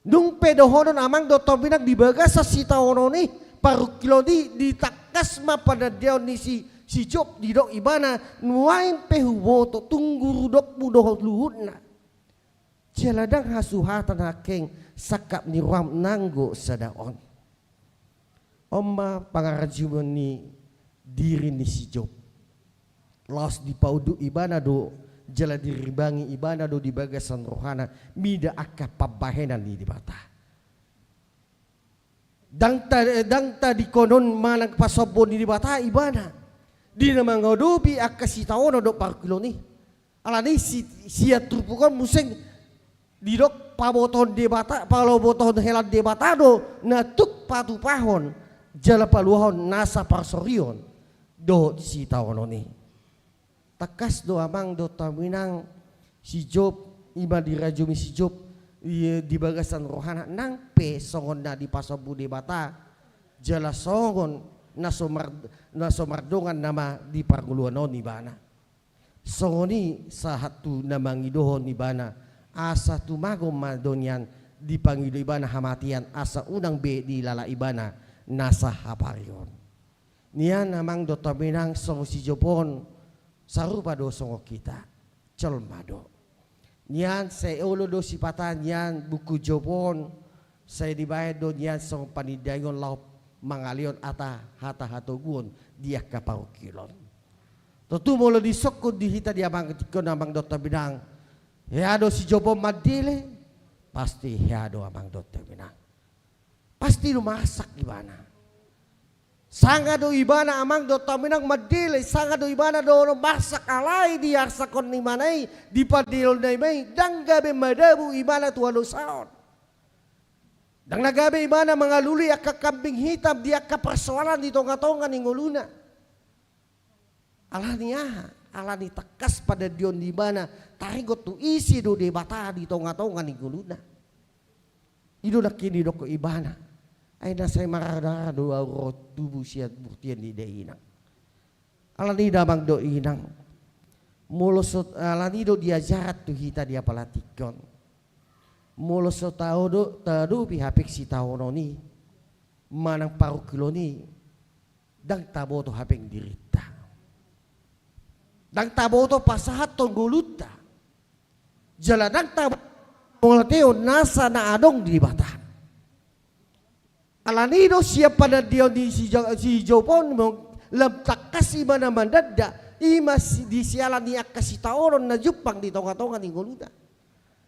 Dung pe dohonon amang dohot hamu inang di bagasan sitaonon i, parungkilon i, ditangkas ma panandaon ni si, si Job, didok ibana, "Nuaeng pe huboto, tung guru dokmu dohot luhutna. Jala ndang hasuhatan nangkin sangkap ni roham nanggo sada on." On ma pangarajumon ni diri ni si Job. Laos dipaunduk ibana do, jala dirimbangi ibana do di bagasan rohana, mida angka pambahenan ni Debata. Ndang ta-, ndang tadingkonon manang pasombuon ni Debata ibana di na mangadopi angka sitaonon dohot parungkilon i. Alani si-, sian turpuk on muse didok pabotohon Debata, pabotohon hela ni Debata do na tuk patupahon jala paluahon nasa parsorion dohot sitaonon i. Tangkas do amang dohot hamu inang, si Job, i ma dirajumi si Job, i, di bagasan rohana nang pe songon na dipasombu Debata, jala songon na so mar-, na so mardongan nama di parngoluan on ibana. Songon i sahat tu na mangidohon ibana, asa tumagon ma do nian dipangido ibana hamatean, asa unang be dilala ibana nasa hapari on. Nian amang dohot hamu inang, songon si Job on, sarupa do songon hita, jolma do. Nian sai olo do sipata nian buku Job on, sai dibaen do nian songon panindangon laho mangalehon hata, hata hatoguon di angka parungkilon. Tontu molo disungkun di hita di amang tingki on amang dohot hamu inang, hea do si Job on mandele? Pasti hea do amang dohot hamu inang. Pasti do marsak ibana. Sanga do ibana amang dohot hamu inang mandele, sanga do ibana do marsak, alai di arsakkon ni ibana i, di pandelonna ibana i, ndang gabe madabu ibana tu hadosaon. Ndang na gabe ibana mangalului angka kambing hitam di angka parsoalan di tonga-tonga ni ngoluna. Alani aha? Alani tangkas panandaon ni ibana taringot tu ise do Debata di tonga-tonga ni ngoluna. I do nangkin didok ibana, "Ai na sai marara do ahu ro tubu sian burtian ni dainang." Alani i damang dohot inang, molo so, alani i do diajaran tu hita di apala tingki on. Molo so tao do, taadopi hape sitaonon i manang parungkilon i, ndang taboto hape dirinta. Ndang taboto pasahathon ngolunta. Jala ndang taboto mauliate on nasa na adong di Debata. Alani i do sian panandaon ni si Jo-, si Job on, lam tangkas ibana mandanda, i ma si-, di siala ni angka sitaonon na jumpang di tonga-tonga ni ngoluna.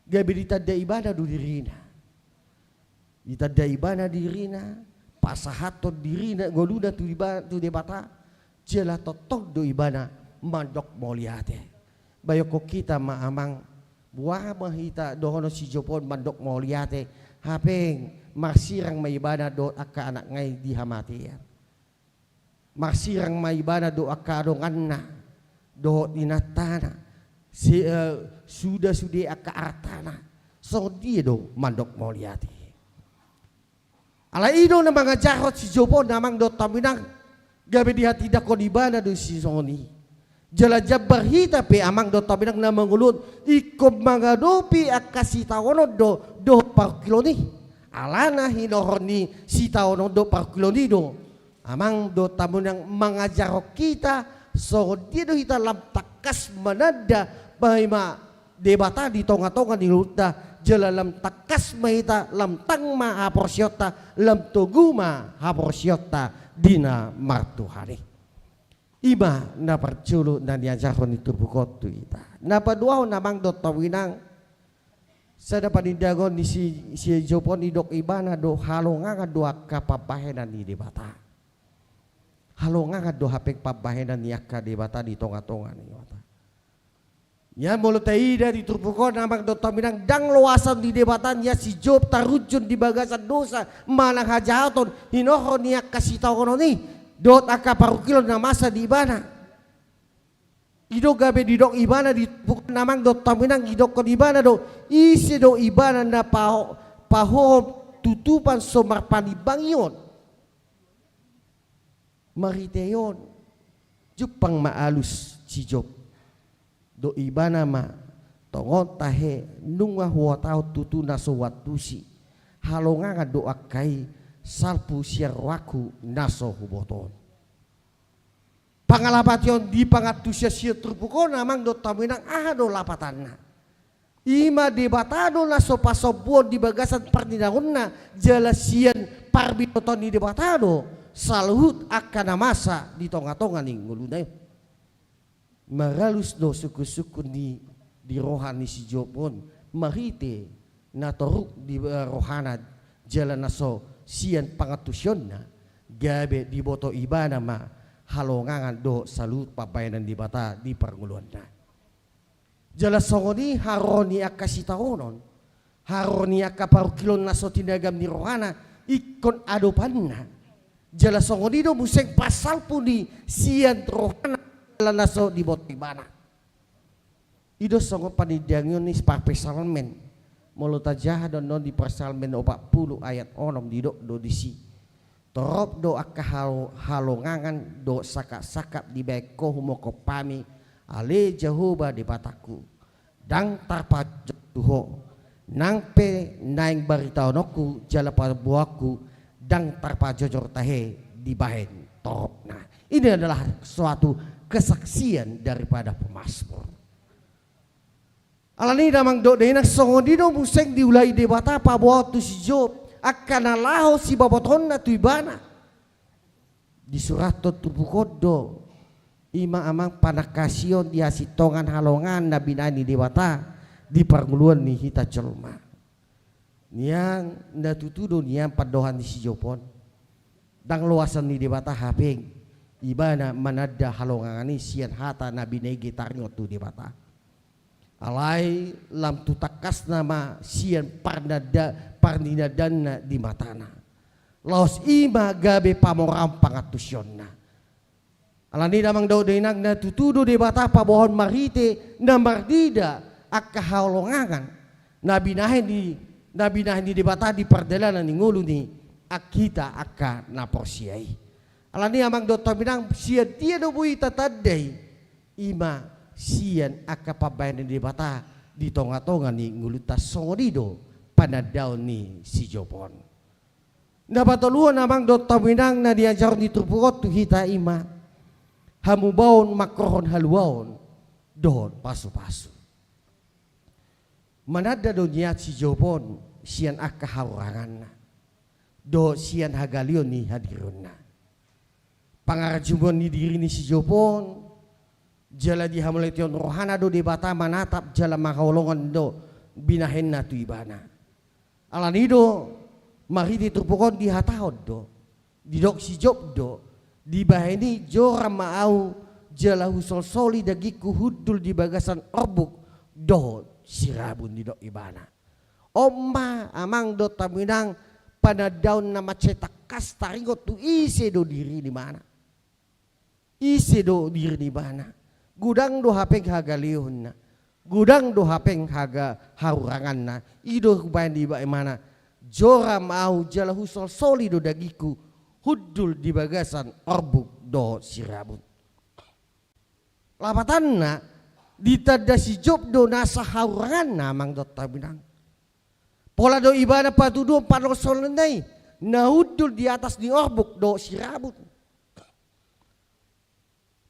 Gabe ditanda ibana do dirina. Ditanda ibana dirina, pasahathon dirina, ngoluna tu Deba-, tu Debata, jala tongtong do ibana mandok mauliate. Bayokkon hita ma amang, boha ma hita dohonon si Job on mandok mauliate, hape marsirang ma ibana dohot angka anakna i di hamatean. Marsirang ma ibana dohot angka donganna, dohot inantana, si-, eh, suda sude angka artana. Songon dia do mandok mauliate. Alai i do na mangajarhon si Job on amang dohot hamu inang, gabe dihatindangkon ibana do si songon i. Jala jambar hita pe amang dohot hamu inang na mangolu on, ingkon mangadopi angka sitaonon do, dohot parungkilon i. Alana hinorhon ni sitaonon dohot parungkilon i do, amang dohot hamu inang, mangajarhon hita songon dia do hita lam tangkas mananda, paima Debata di tonga-tonga ni ngolunta, jala lam tangkas ma hita, lam tang ma haporseaonta, lam togu ma haporseaonta di na martuhan i. I ma na parjolo na niajarhon ni turpuk on tu hita. Na paduahon amang dohot hamu inang, sada panindangon ni si, si Job on, didok ibana do halongangan do angka pambahenan ni Debata. Halongangan do hape pambahenan ni angka Debata di tonga-tonga ni Debata. Ia molo taida di turpuk on amang dohot hamu inang, ndang loasan ni Debata nian si Job tarunjun di bagasan dosa manang hajahaton, hinorhon ni angka sitaonon i dohot angka parungkilon na masa di ibana. I do gabe didok ibana di turpuk on amang dohot hamu inang, didokkon ibana do, ise do ibana na paho-, pahohom tutupan so marpanimbangi on. Marhite on jumpang ma alus si Job. Dok ibana ma, tongon tahe nunga huhatahon tutu na so huantusi. Halongangan do angka i salpu sian rohangku na so huboto on. Pangalapati on di pangantusion sian turpuk on, amang dohot hamu inang, aha do lapatanna? I ma Debata do na so pasombuon di bagasan parninaonna, jala sian parbinotoan ni Debata do saluhut angka na masa di tongatonga ni ngoluna i. Maralus do sungkunsungkun di, di roha ni si Job on, marhite na toruk di, eh, rohana, jala na so sian pangantusionna, gabe diboto ibana ma halongangan dohot saluhut pambahenan ni Debata di parngoluanna. Jala songon i haroro ni angka sitaonon, haroro ni angka parungkilon na so tinagam ni rohana ingkon adopanna. Jala songon i do muse pasalpu ni sian rohana jala na so diboto ibana. I do songon panindangion ni parpsalmen. Molo tajaha do annon di Psalmen opat pulu ayat onom, didok do disi: Torop do angka halo-, halongangan dohot sangkapsangkap dibahen Ho humongkop hami, ale Jahowa Debatangku. Ndang tarpajojor tu Ho. Nang pe naeng baritahononku jala paboaonku, ndang tarpajojor tahe dibahen toropna. Ini adalah suatu kesaksian daripada pemasmur. Alani i damang dohot dainang, songon i do muse diulahon Debata paboaon tu si Job angka na laho sibabotoonna tu ibana. Disurathon turpuk on do, i ma amang panangkasion di hasintongan halongangan na binahen ni Debata di parngoluan ni hita jolma. Nian, na tutu do nian pandohan ni si Job on. Ndang loasan ni Debata hape ibana mananda halongangan i sian hata na binege taringot tu Debata. Alai lam tu tangkasna ma sian parnanda-, parninandaonna di matana. Laos i ma gabe pamoraon pangantusionna. Alani i damang dohot dainang, na tutu do Debata paboahon marhite na marnida angka halongangan na binahen ni, na binahen ni Debata di pardalanan ni ngolu ni hita angka na porsea i. Alani i amang dohot hamu inang, sian dia do boi tatandai? I ma sian angka pambahenan ni Debata di tongatonga ni ngolunta. Songon i do panandaon ni si Job on. Na patoluhon amang dohot hamu inang na diajarhon ni turpuk on tu hita i ma hamubaon mangkorhon haluaon dohot pasupasu. Mananda do nian si Job on sian angka hahuranganna dohot sian hagaleon ni hadirionna. Pangarajumuan ni diri ni si Job on, jala di hamauliateon rohana do Debata manatap jala manghaholongan do binahenna tu ibana. Alani i do marhite turpuk on dihatahon do, didok si Job do, dibahen i: Joram ma ahu jala husolsoli dagingku hundul di bagasan orbuk dohot sirabun, didok ibana. On ma amang dohot hamu inang panandaon na mansai tangkas taringot tu ise do diri ni ibana. Ise do diri ni ibana? Godang do hape hagaleonna, godang do hape haga-, hahuranganna. I do hubahen di ibana: Joram ahu jala husolsoli do dagingku hundul di bagasan orbuk dohot sirabun. Lapatanna, ditanda si Job do nasa hahuranganna amang dohot hamu inang. Pola do ibana patuduhon panolsolionna i na hundul di atas ni orbuk dohot sirabun.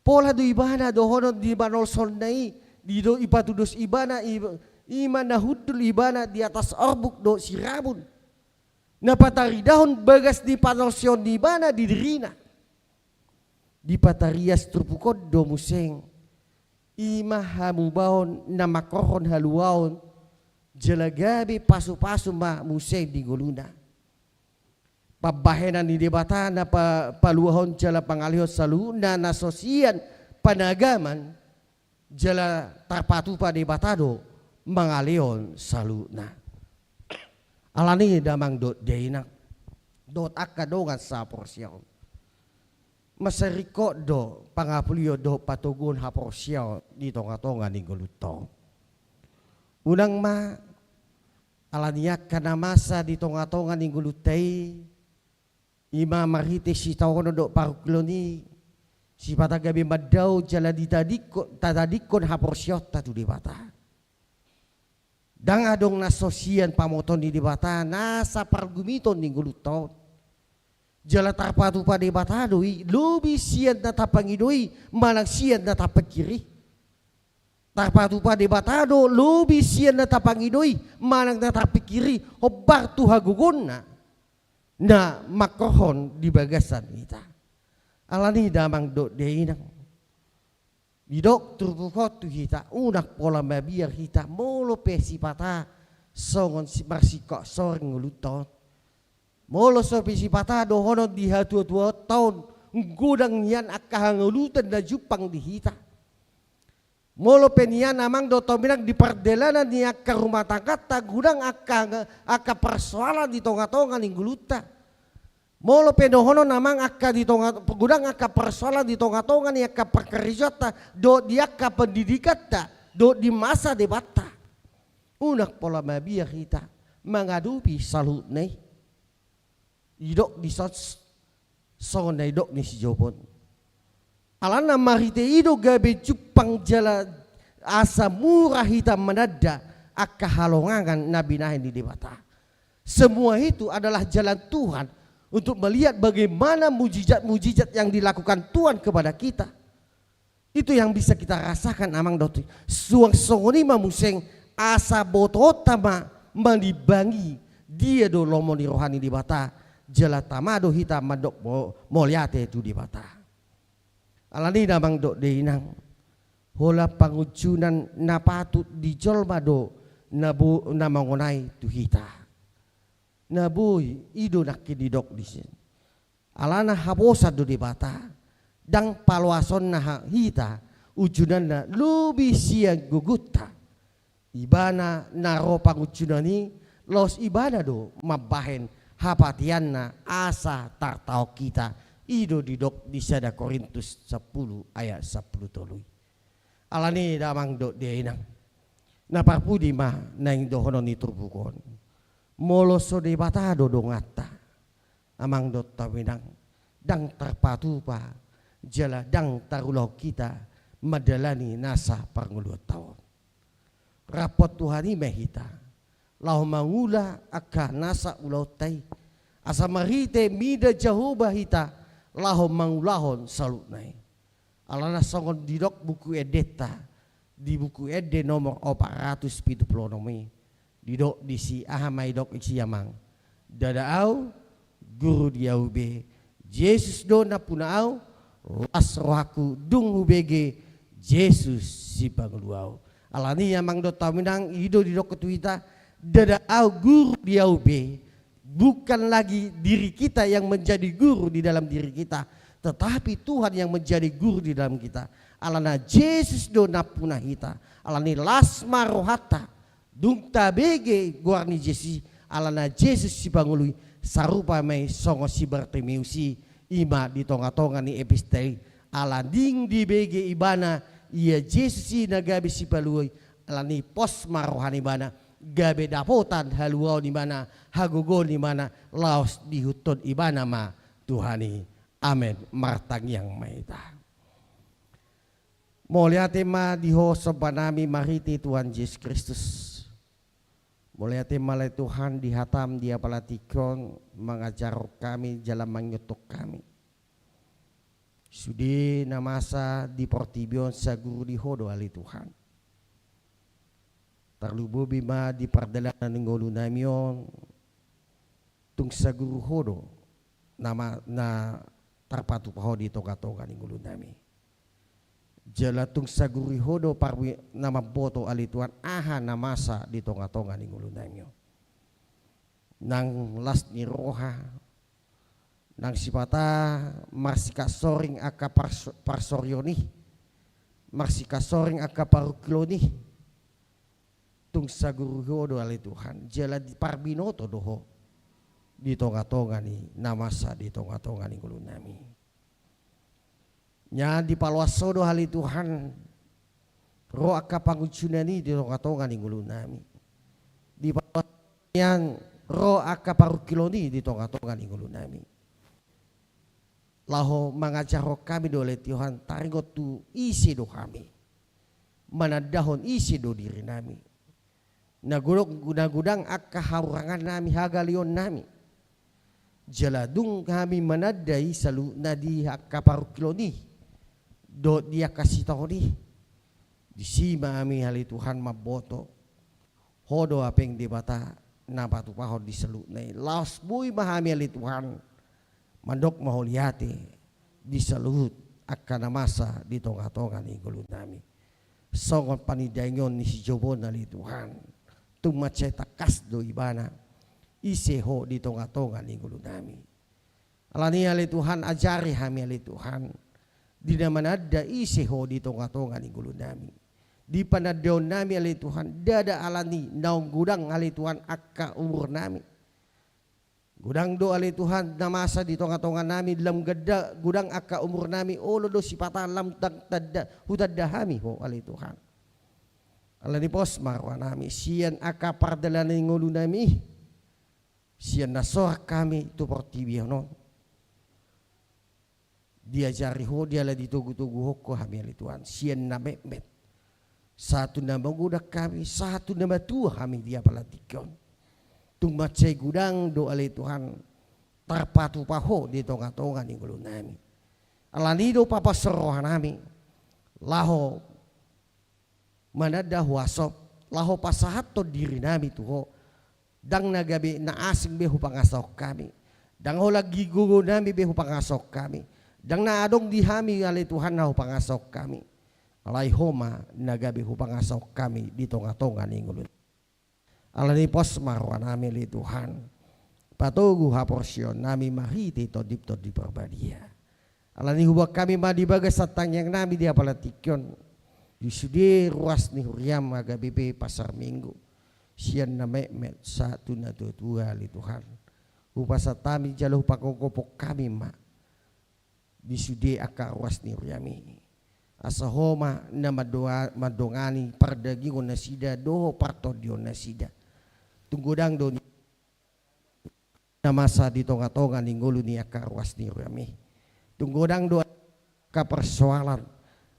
Pola do ibana dohonon di panolsolionna i, di do ipatudos ibana i, i ma na hundul ibana di atas orbuk dohot sirabun. Na pataridahon bagas ni panolsoion ni ibana di dirina. Dipatarias turpuk on do muse i ma hamubaon na mangkorhon haluaon, jala gabe pasupasu ma muse di ngoluna. Pambahenan ni Debata na pa-, paluahon jala pangalehon saluhutna na so sian panagaman, jala tarpatupa Debata do mangalehon saluhutna. Alani i damang dohot dainang dohot angka dongan sahaporseaon, mansai ringkot do pangapulion dohot patoguon haporseaon di tongatonga ni ngolunta on. Unang ma Alani angka na masa di tonga-tonga ni ngolunta i, i ma marhite sitaonon dohot parungkilon i, sipata gabe mandao jala ditadingko-, tatadingkon haporseaonta tu Debata. Ndang adong na so sian pamotoon ni Debata nasa pargumiton ni ngolunta on. Jala tarpatupa Debata do i, lobi sian na tapangido i, manang sian na tapingkiri. Tarpatupa Debata do lobi sian na tapangido i, manang na tapingkiri, hombar tu hagogoonna na mangkorhon di bagasan hita. Alani damang dohot dainang, didok turpuk on tu hita, unang pola mabiar hita, molo pe sipata songon si-, marsingkop soring ngolunta on. Molo so pe sipata dohonon di hatuatuaonta on, godang nian angka hangolutan na jumpang di hita. Molo pe nian amang dohot dainang di pardalanan ni angka rumah tangganta, godang angka, angka parsoalan di tonga-tonga ni ngolunta. Molo pe dohonon amang angka di tonga, godang angka parsoalan di tonga-tonga ni angka parkarejoanta, dohot di angka pendidikanta, dohot di masa debatta. Unang pola mabiar hita mangadopi saluhutna i. Didok dison, songon na nidok ni si Job on. Alana marhite i do gabe jumpang jala asa mura hita mananda angka halongangan na binahen ni Debata. Semua itu adalah jalan Tuhan untuk melihat bagaimana mujizat-mujizat yang dilakukan Tuhan kepada kita. Itu yang bisa kita rasakan amang dohot dainang. Suang songon i ma muse asa botoonta ma manimbangi dia do lomo ni roha ni Debata, jala tama do hita mandok mo-, mauliate tu Debata. Alani damang dohot dainang, holan pangunjunan na patut di jolma do na bo-, na mangonai tu hita. Na boi, i do nangkin didok disi. Alana haposan do Debata, ndang paloasonna ha-, hita, unjunanna lobi sian gogonta. Ibana na ro pangunjunan i, laos ibana do mambahen hapatianna asa tartaon hita, i do didok di sada Korintus sampulu ayat sampulu tolu i. Alani damang dohot dainang, na parpudi ma naeng dohonon ni turpuk on. Molo so Debata do donganta, amang dohot dainang, ndang tarpatupa jala ndang tarulahon hita mandalani nasa parngoluanta on. Rap tu Tuhan i ma hita laho mangula angka nasa ulaonta i, asa marhite mida Jahowa hita laho mangulahon saluhutna i. Alana songon didok Buku Endenta, di Buku Ende nomor opat ratus pitu pulu onom i, didok disi, aha ma didok disi amang? Ndada au guru di au be, Jesus do nampuna au, las rohangku dung hubege Jesus sipangolu au. Alani amang dohot dainang, i do didok tu hita, ndada au guru di au be, bukan lagi diri kita yang menjadi guru di dalam diri kita, tetapi Tuhan yang menjadi guru di dalam kita. Alana Jesus do nampuna hita. Alani las ma rohanta dung tabege goar ni Jesus i, alana Jesus sipangolu i. Sarupa ma i songon si Bartimeus i, i ma di tonga-tonga ni epistol i. Ala dung dibege ibana ia Jesus i na gabe sipalua i, alani pos ma roha ni ibana, gabe dapotan haluaon ibana, hagogoon ibana, laos diihuthon ibana ma Tuhan i. Amen. Martangiang ma hita. Mauliate ma di Ho somba nami marhite Tuhan Jesus Kristus. Mauliate ma ale Tuhan di hataM di apala tingki on mangajarhon hami jala mangihuthon hami. Sude na masa di portibi on saguru di Ho do ale Tuhan. Tarlumobi ma di pardalanan ni ngolu nami on, tung saguru Ho do na ma-, na tarpatupa Ho di tonga-tonga ni ngolu nami. Jala tung saguru Ho do parbi-, na mamboto ale Tuhan aha na masa di tonga-tonga ni ngolu nami on. Nang las ni roha, nang sipata marsikansoring angka pars-, parsorion i, marsikansoring angka parungkilon i. Tung saguru Ho do ale Tuhan, jala di parbinoto do Ho di tonga-tonga ni na masa di tonga-tonga ni ngolu nami. Nya dipaloas Ho do ale Tuhan, ro angka pangunjunan i di tonga-tonga ni ngolu nami. Dipaloas Ian ro angka parungkilon i di tonga-tonga ni ngolunami. Laho mangajarhon hami do ale Tuhan, taringot tu ise do hami. Manandahon ise do dirinami. Na godang, na godang angka hahurangannami, hagaleonnami. Jala dung hami mananda i saluhutna di angka parungkilon i. Dohot di angka sitaonon i. Disi ma hami ale Tuhan mamboto. Ho do hape Debata na patupahon di saluhutna i. Laos boi ma hami ale Tuhan. Mandok mauliate di saluhut angka na masa di tonga-tonga ni ngolunami. Songon panindangion ni si Job on ale Tuhan. Tung mansai tangkas do ibana. Ise ho di tonga-tonga ni ngolunami. Alani i ale Tuhan, ajari hami ale Tuhan. Di na mananda ise ho di tonga-tonga ni ngolunami. Di panandaonnami ale Tuhan, ndada alani naung godang ale Tuhan angka umurnami. Godang do ale Tuhan na masa di tonga-tonganami, lam ganda godang angka umurnami, olo do sipata lam tang tanda, hutanda hami ho ale Tuhan. Alani pos ma rohanami, sian angka pardalanan ni ngolunami, sian na sorang hami tu portibi on. Diajari ho, diala ditogu-toguhon ho hami ale Tuhan, sian na metmet. Sahat tu na magodang hami, sahat tu na matua hami di apala tingki on. Tung mansai godang do ale Tuhan, tarpatupa ho di tonga-tonga ni ngolunami. Alani do papas rohanami, laho mananda huaso, laho pasahathon dirinami tu ho. Ndang na gabe na asing be hupangasahon hami. Ndang holan gogonami be hupangasahon hami. Ndang na adong di hami ale Tuhan na hupangasahon hami. Alai ho ma na gabe hupangasahon hami di tonga-tonga ni ngolu. Alani pos ma rohanami ale Tuhan. Patogu haporseaonnami marhite Tondi, Tondi Parbadia. Alani huboan hami ma di bagasan tangiangnami di apala tingki on. Di sude ruas ni huriam ma gabe be pasar minggu. Sian na metmet sahat tu na tua-tua ale Tuhan. Hupasahat hami jala hupagogophon hami ma. Di sude angka ruas ni huriami. Asa ho ma na mandoa-, mandongani pardagingon nasida dohot partondion nasida. Tung godang do ni na masa di tonga-tonga ni ngolu ni angka ruas ni huriami. Tung godang do angka persoalan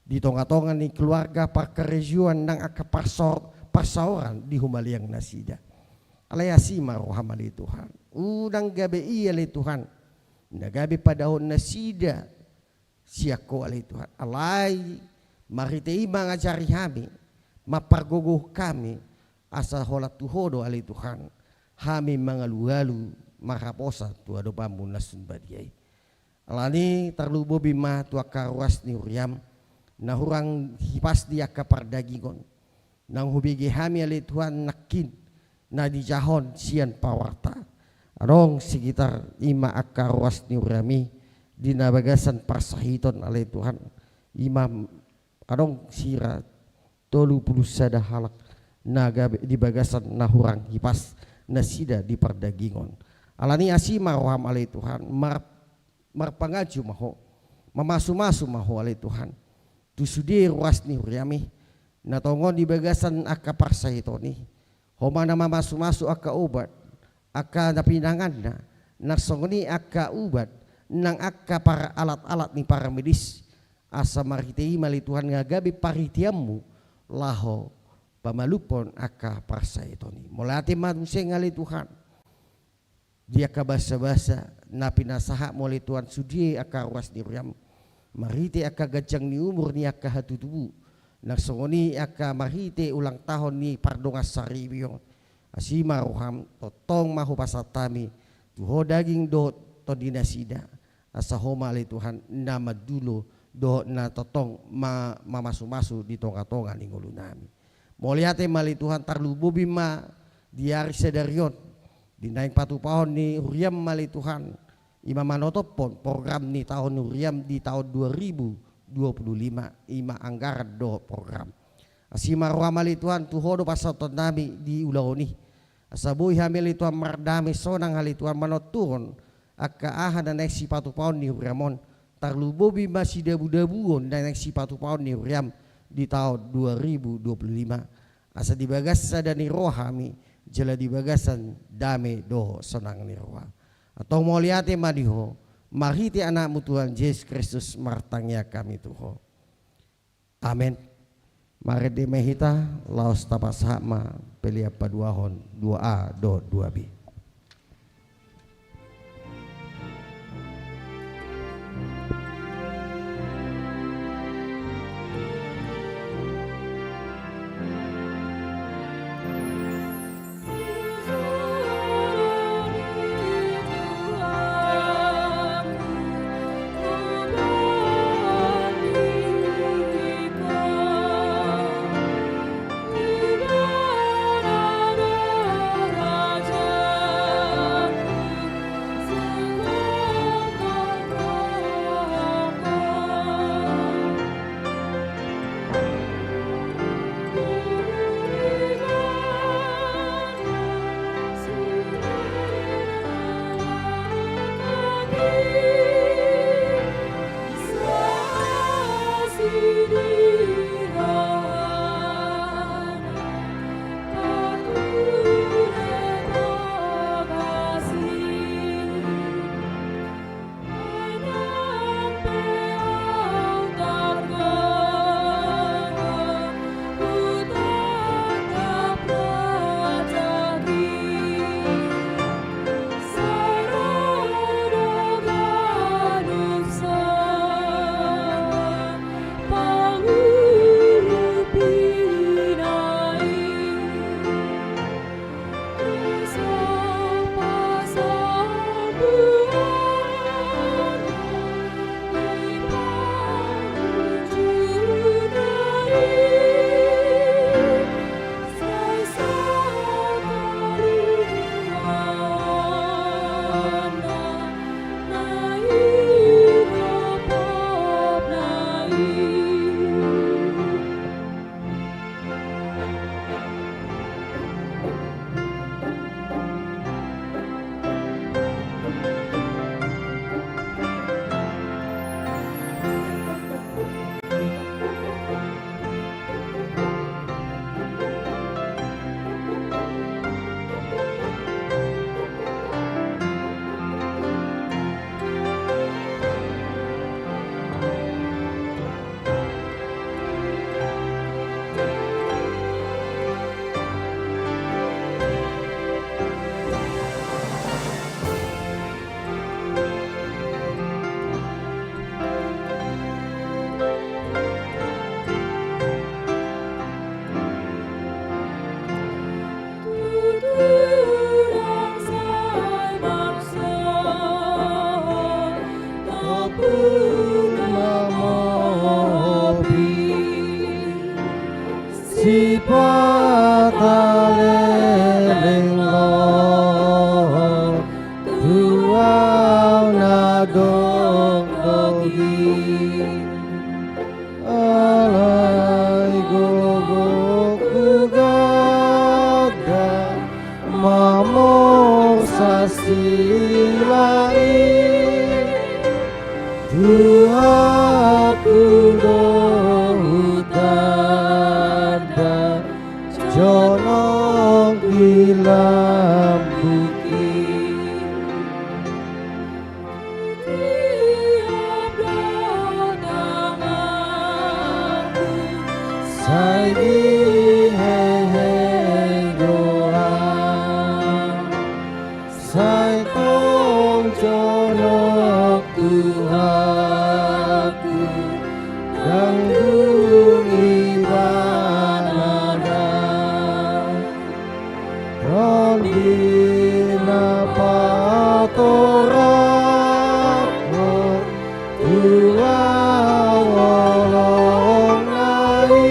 di tonga-tonga ni keluarga, parkarejoan nang angka parsor-, parsaoran di humaliang nasida. Alai asi ma roham ale Tuhan. Unang gabe i ale Tuhan na gabe padahon nasida sian ho ale Tuhan. Alai marhite i mangajari hami, mampargogohon hami, asa holan tu ho do ale Tuhan, hami mangalu-alu marhaposan tu adopanmu na sun badia i. Alani tarlumobi ma tu angka ruas ni huriam, na hurang hipas di angka pardagingon. Nang hubege hami ale Tuhan nangkin na dijahon sian pawarta. Adong sekitar ima angka ruas ni huriami di na bagasan parsahiton ale Tuhan. Ima adong sira tolu pulu sada halak na gabe di bagasan na hurang hipas nasida di pardagingon. Alani asi ma roham ale Tuhan, mar-, marpanganju ma ho, mamasu-masu ma ho ale Tuhan. Tu sude ruas ni huriami, na tongon di bagasan angka parsahiton i. Ho ma na mamasu-masu angka obat, angka na pinanganna, nang songon i angka ubat, nang angka par-, alat-alat ni paramedis, asa marhite i ma ale Tuhan na gabe parhiteanmu, laho pamalumhon angka parsahiton i. Mauliate ma muse ale Tuhan. Di angka basa-basa na pinasahatmu ale Tuhan sude angka ruas ni huriam. Marhite angka ganjang ni umur ni angka hatutubu. Nang songon i angka marhite ulang tahun ni pardongan saribu on. Asi ma roham, tongtong ma hupasahat hami tu ho daging dohot tondi nasida. Asa ho ma ale Tuhan na mandulo dohot na tongtong ma-, mamasu-masu di tonga-tonga ni ngolunami. Mauliate ma ale Tuhan, tarlumobi ma di ari sadari on, di naeng patupahon ni huriam ma ale Tuhan, ima manotophon program ni tahun huriam di tahun dua ribu dua puluh lima, ima anggaran dohot program. Asi ma roham ale Tuhan, tu ho do pasahatonnami di ulaon i. Asa boi hami ale Tuhan mardame sonang ale Tuhan manontuhon angka aha na naeng sipatupahon ni huriam on, tarlumobi ma sidabu-dabuon na naeng sipatupahon ni huriam di tahun dua ribu dua puluh lima. Asa di bagas sada ni roha hami, jala di bagasan dame dohot sonang ni roha. Antong mauliate ma di Ho, marhite Anakmu Tuhan Jesus Kristus martangiang hami tu Ho. Amen. Marende ma hita, laos tapasahat ma pelean paduahon dua A dohot dua B. Sipataleleng lo tu ahu na dongdong i. Alai gogo hugada mamorsan silang i. Tu ahu do hutanda jonok di lambungki. Sai dihehei do ahu, sai tong jonok tu ahu, ndang dung ibana da. Tondim na patorang ho tu ahu holongna i.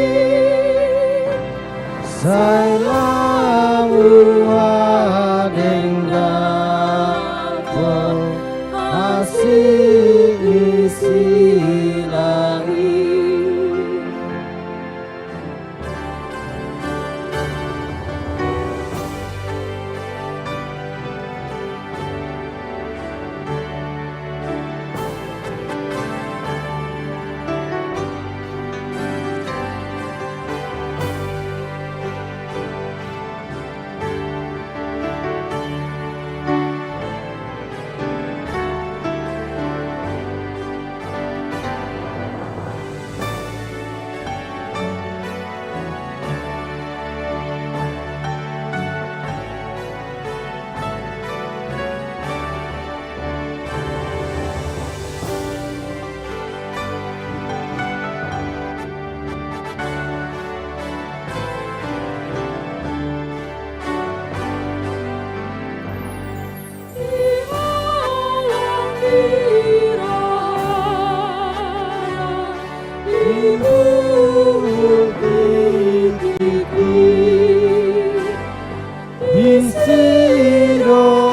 Disi do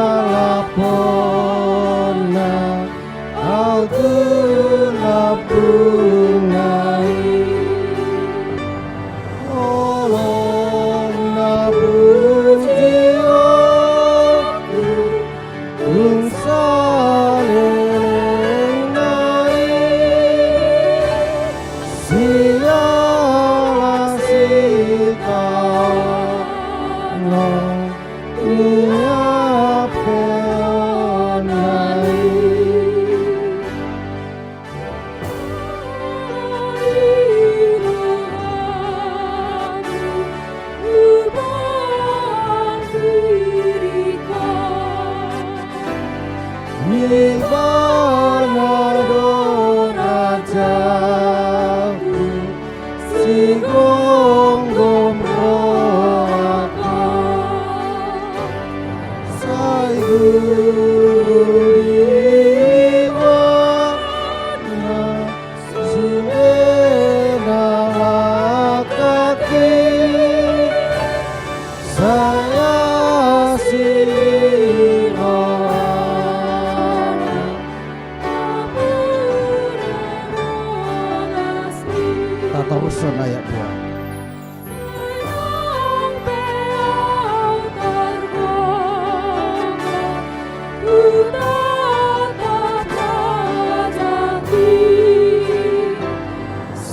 alaponna au tu lambungna i. Holong na pujion tung saleleng nai, siala sitaonon ni ampehonna i. Ibana do rajaku, sigomgom rohangku. Sai guru di Ibana sude na langkangki, sai asi rohana. Tatarushon ayat dua.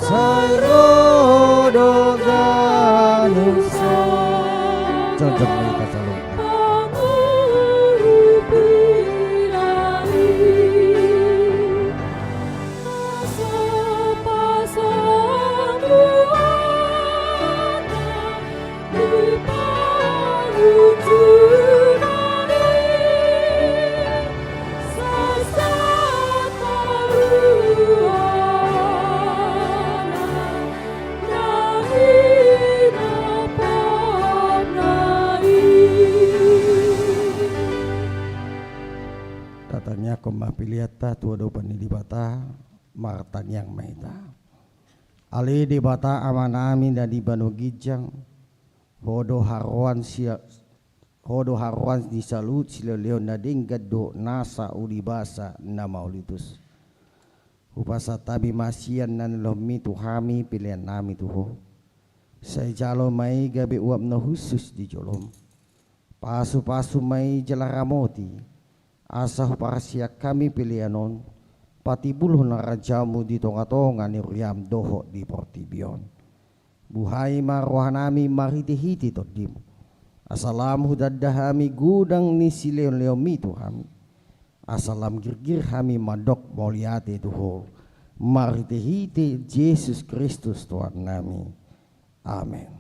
Sai ro do ganup son. Jongjong ma hita saluhutna. Tatangiangkon ma peleanta tu adopan ni Debata. Martangiang ma hita. Ale Debata Amanami na di banua ginjang, Ho do haroroan sia-, Ho do haroroan ni saluhut silehonlehon na denggan dohot nasa ulibasa na mauliutus. Hupasahat hami ma sian na nilehonmi tu hami peleannami tu Ho. Sai jalo ma i gabe uap na hushus di jolom. Pasupasu ma i jala ramoti, asa huparsian hami pelean on patimbulhon harajaonmu di tongatonga ni huriam dohot di portibi on. Buhai ma rohanami marhitehite Tondim, asa lam hutanda hami godang ni silehonlehonmi tu hami, asa lam girgir hami mandok mauliate tu Ho, marhitehite Jesus Kristus Tuhannami. Amen.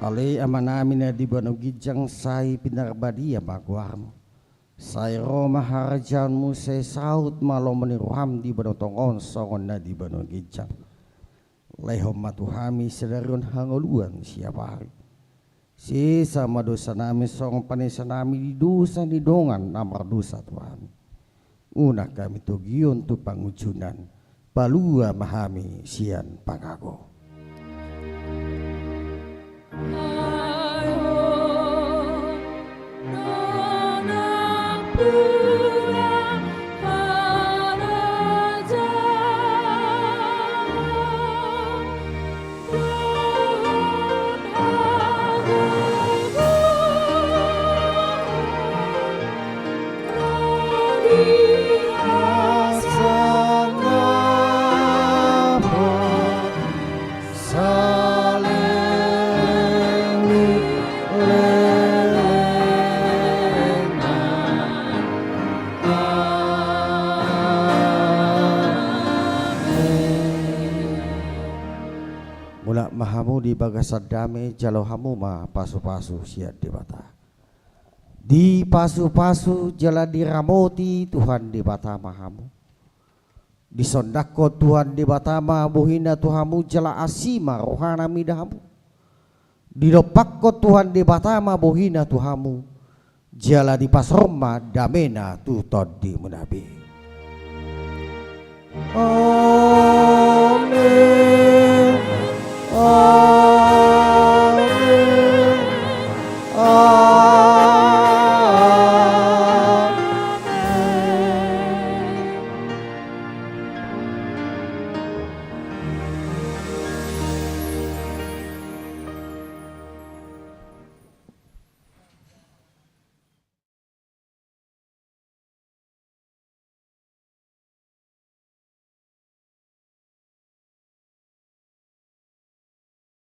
Ale Amanami na di banua ginjang, sai pinarbadia ma goarmu. Sai ro ma harajaonmu, sai saut ma lomo ni roham di banua tonga on songon na di banua ginjang. Lehon ma tu hami sadari on hangoluan siapari. Sesa ma dosanami songon panesanami di dosa ni dongan na mardosa tu hami. Unang hami togihon tu pangunjunan, palua ma hami sian pangago. Di bagasan dame jalo hamu ma pasu-pasu sian Debata. Dipasupasu jala diramoti Tuhan Debata ma hamu. Disondangkon Tuhan Debata ma bohina tu hamu jala asi ma rohana mida hamu. Didompakkon Tuhan Debata ma bohina tu hamu jala dipasaor ma damena tu tondimuna be. Amen.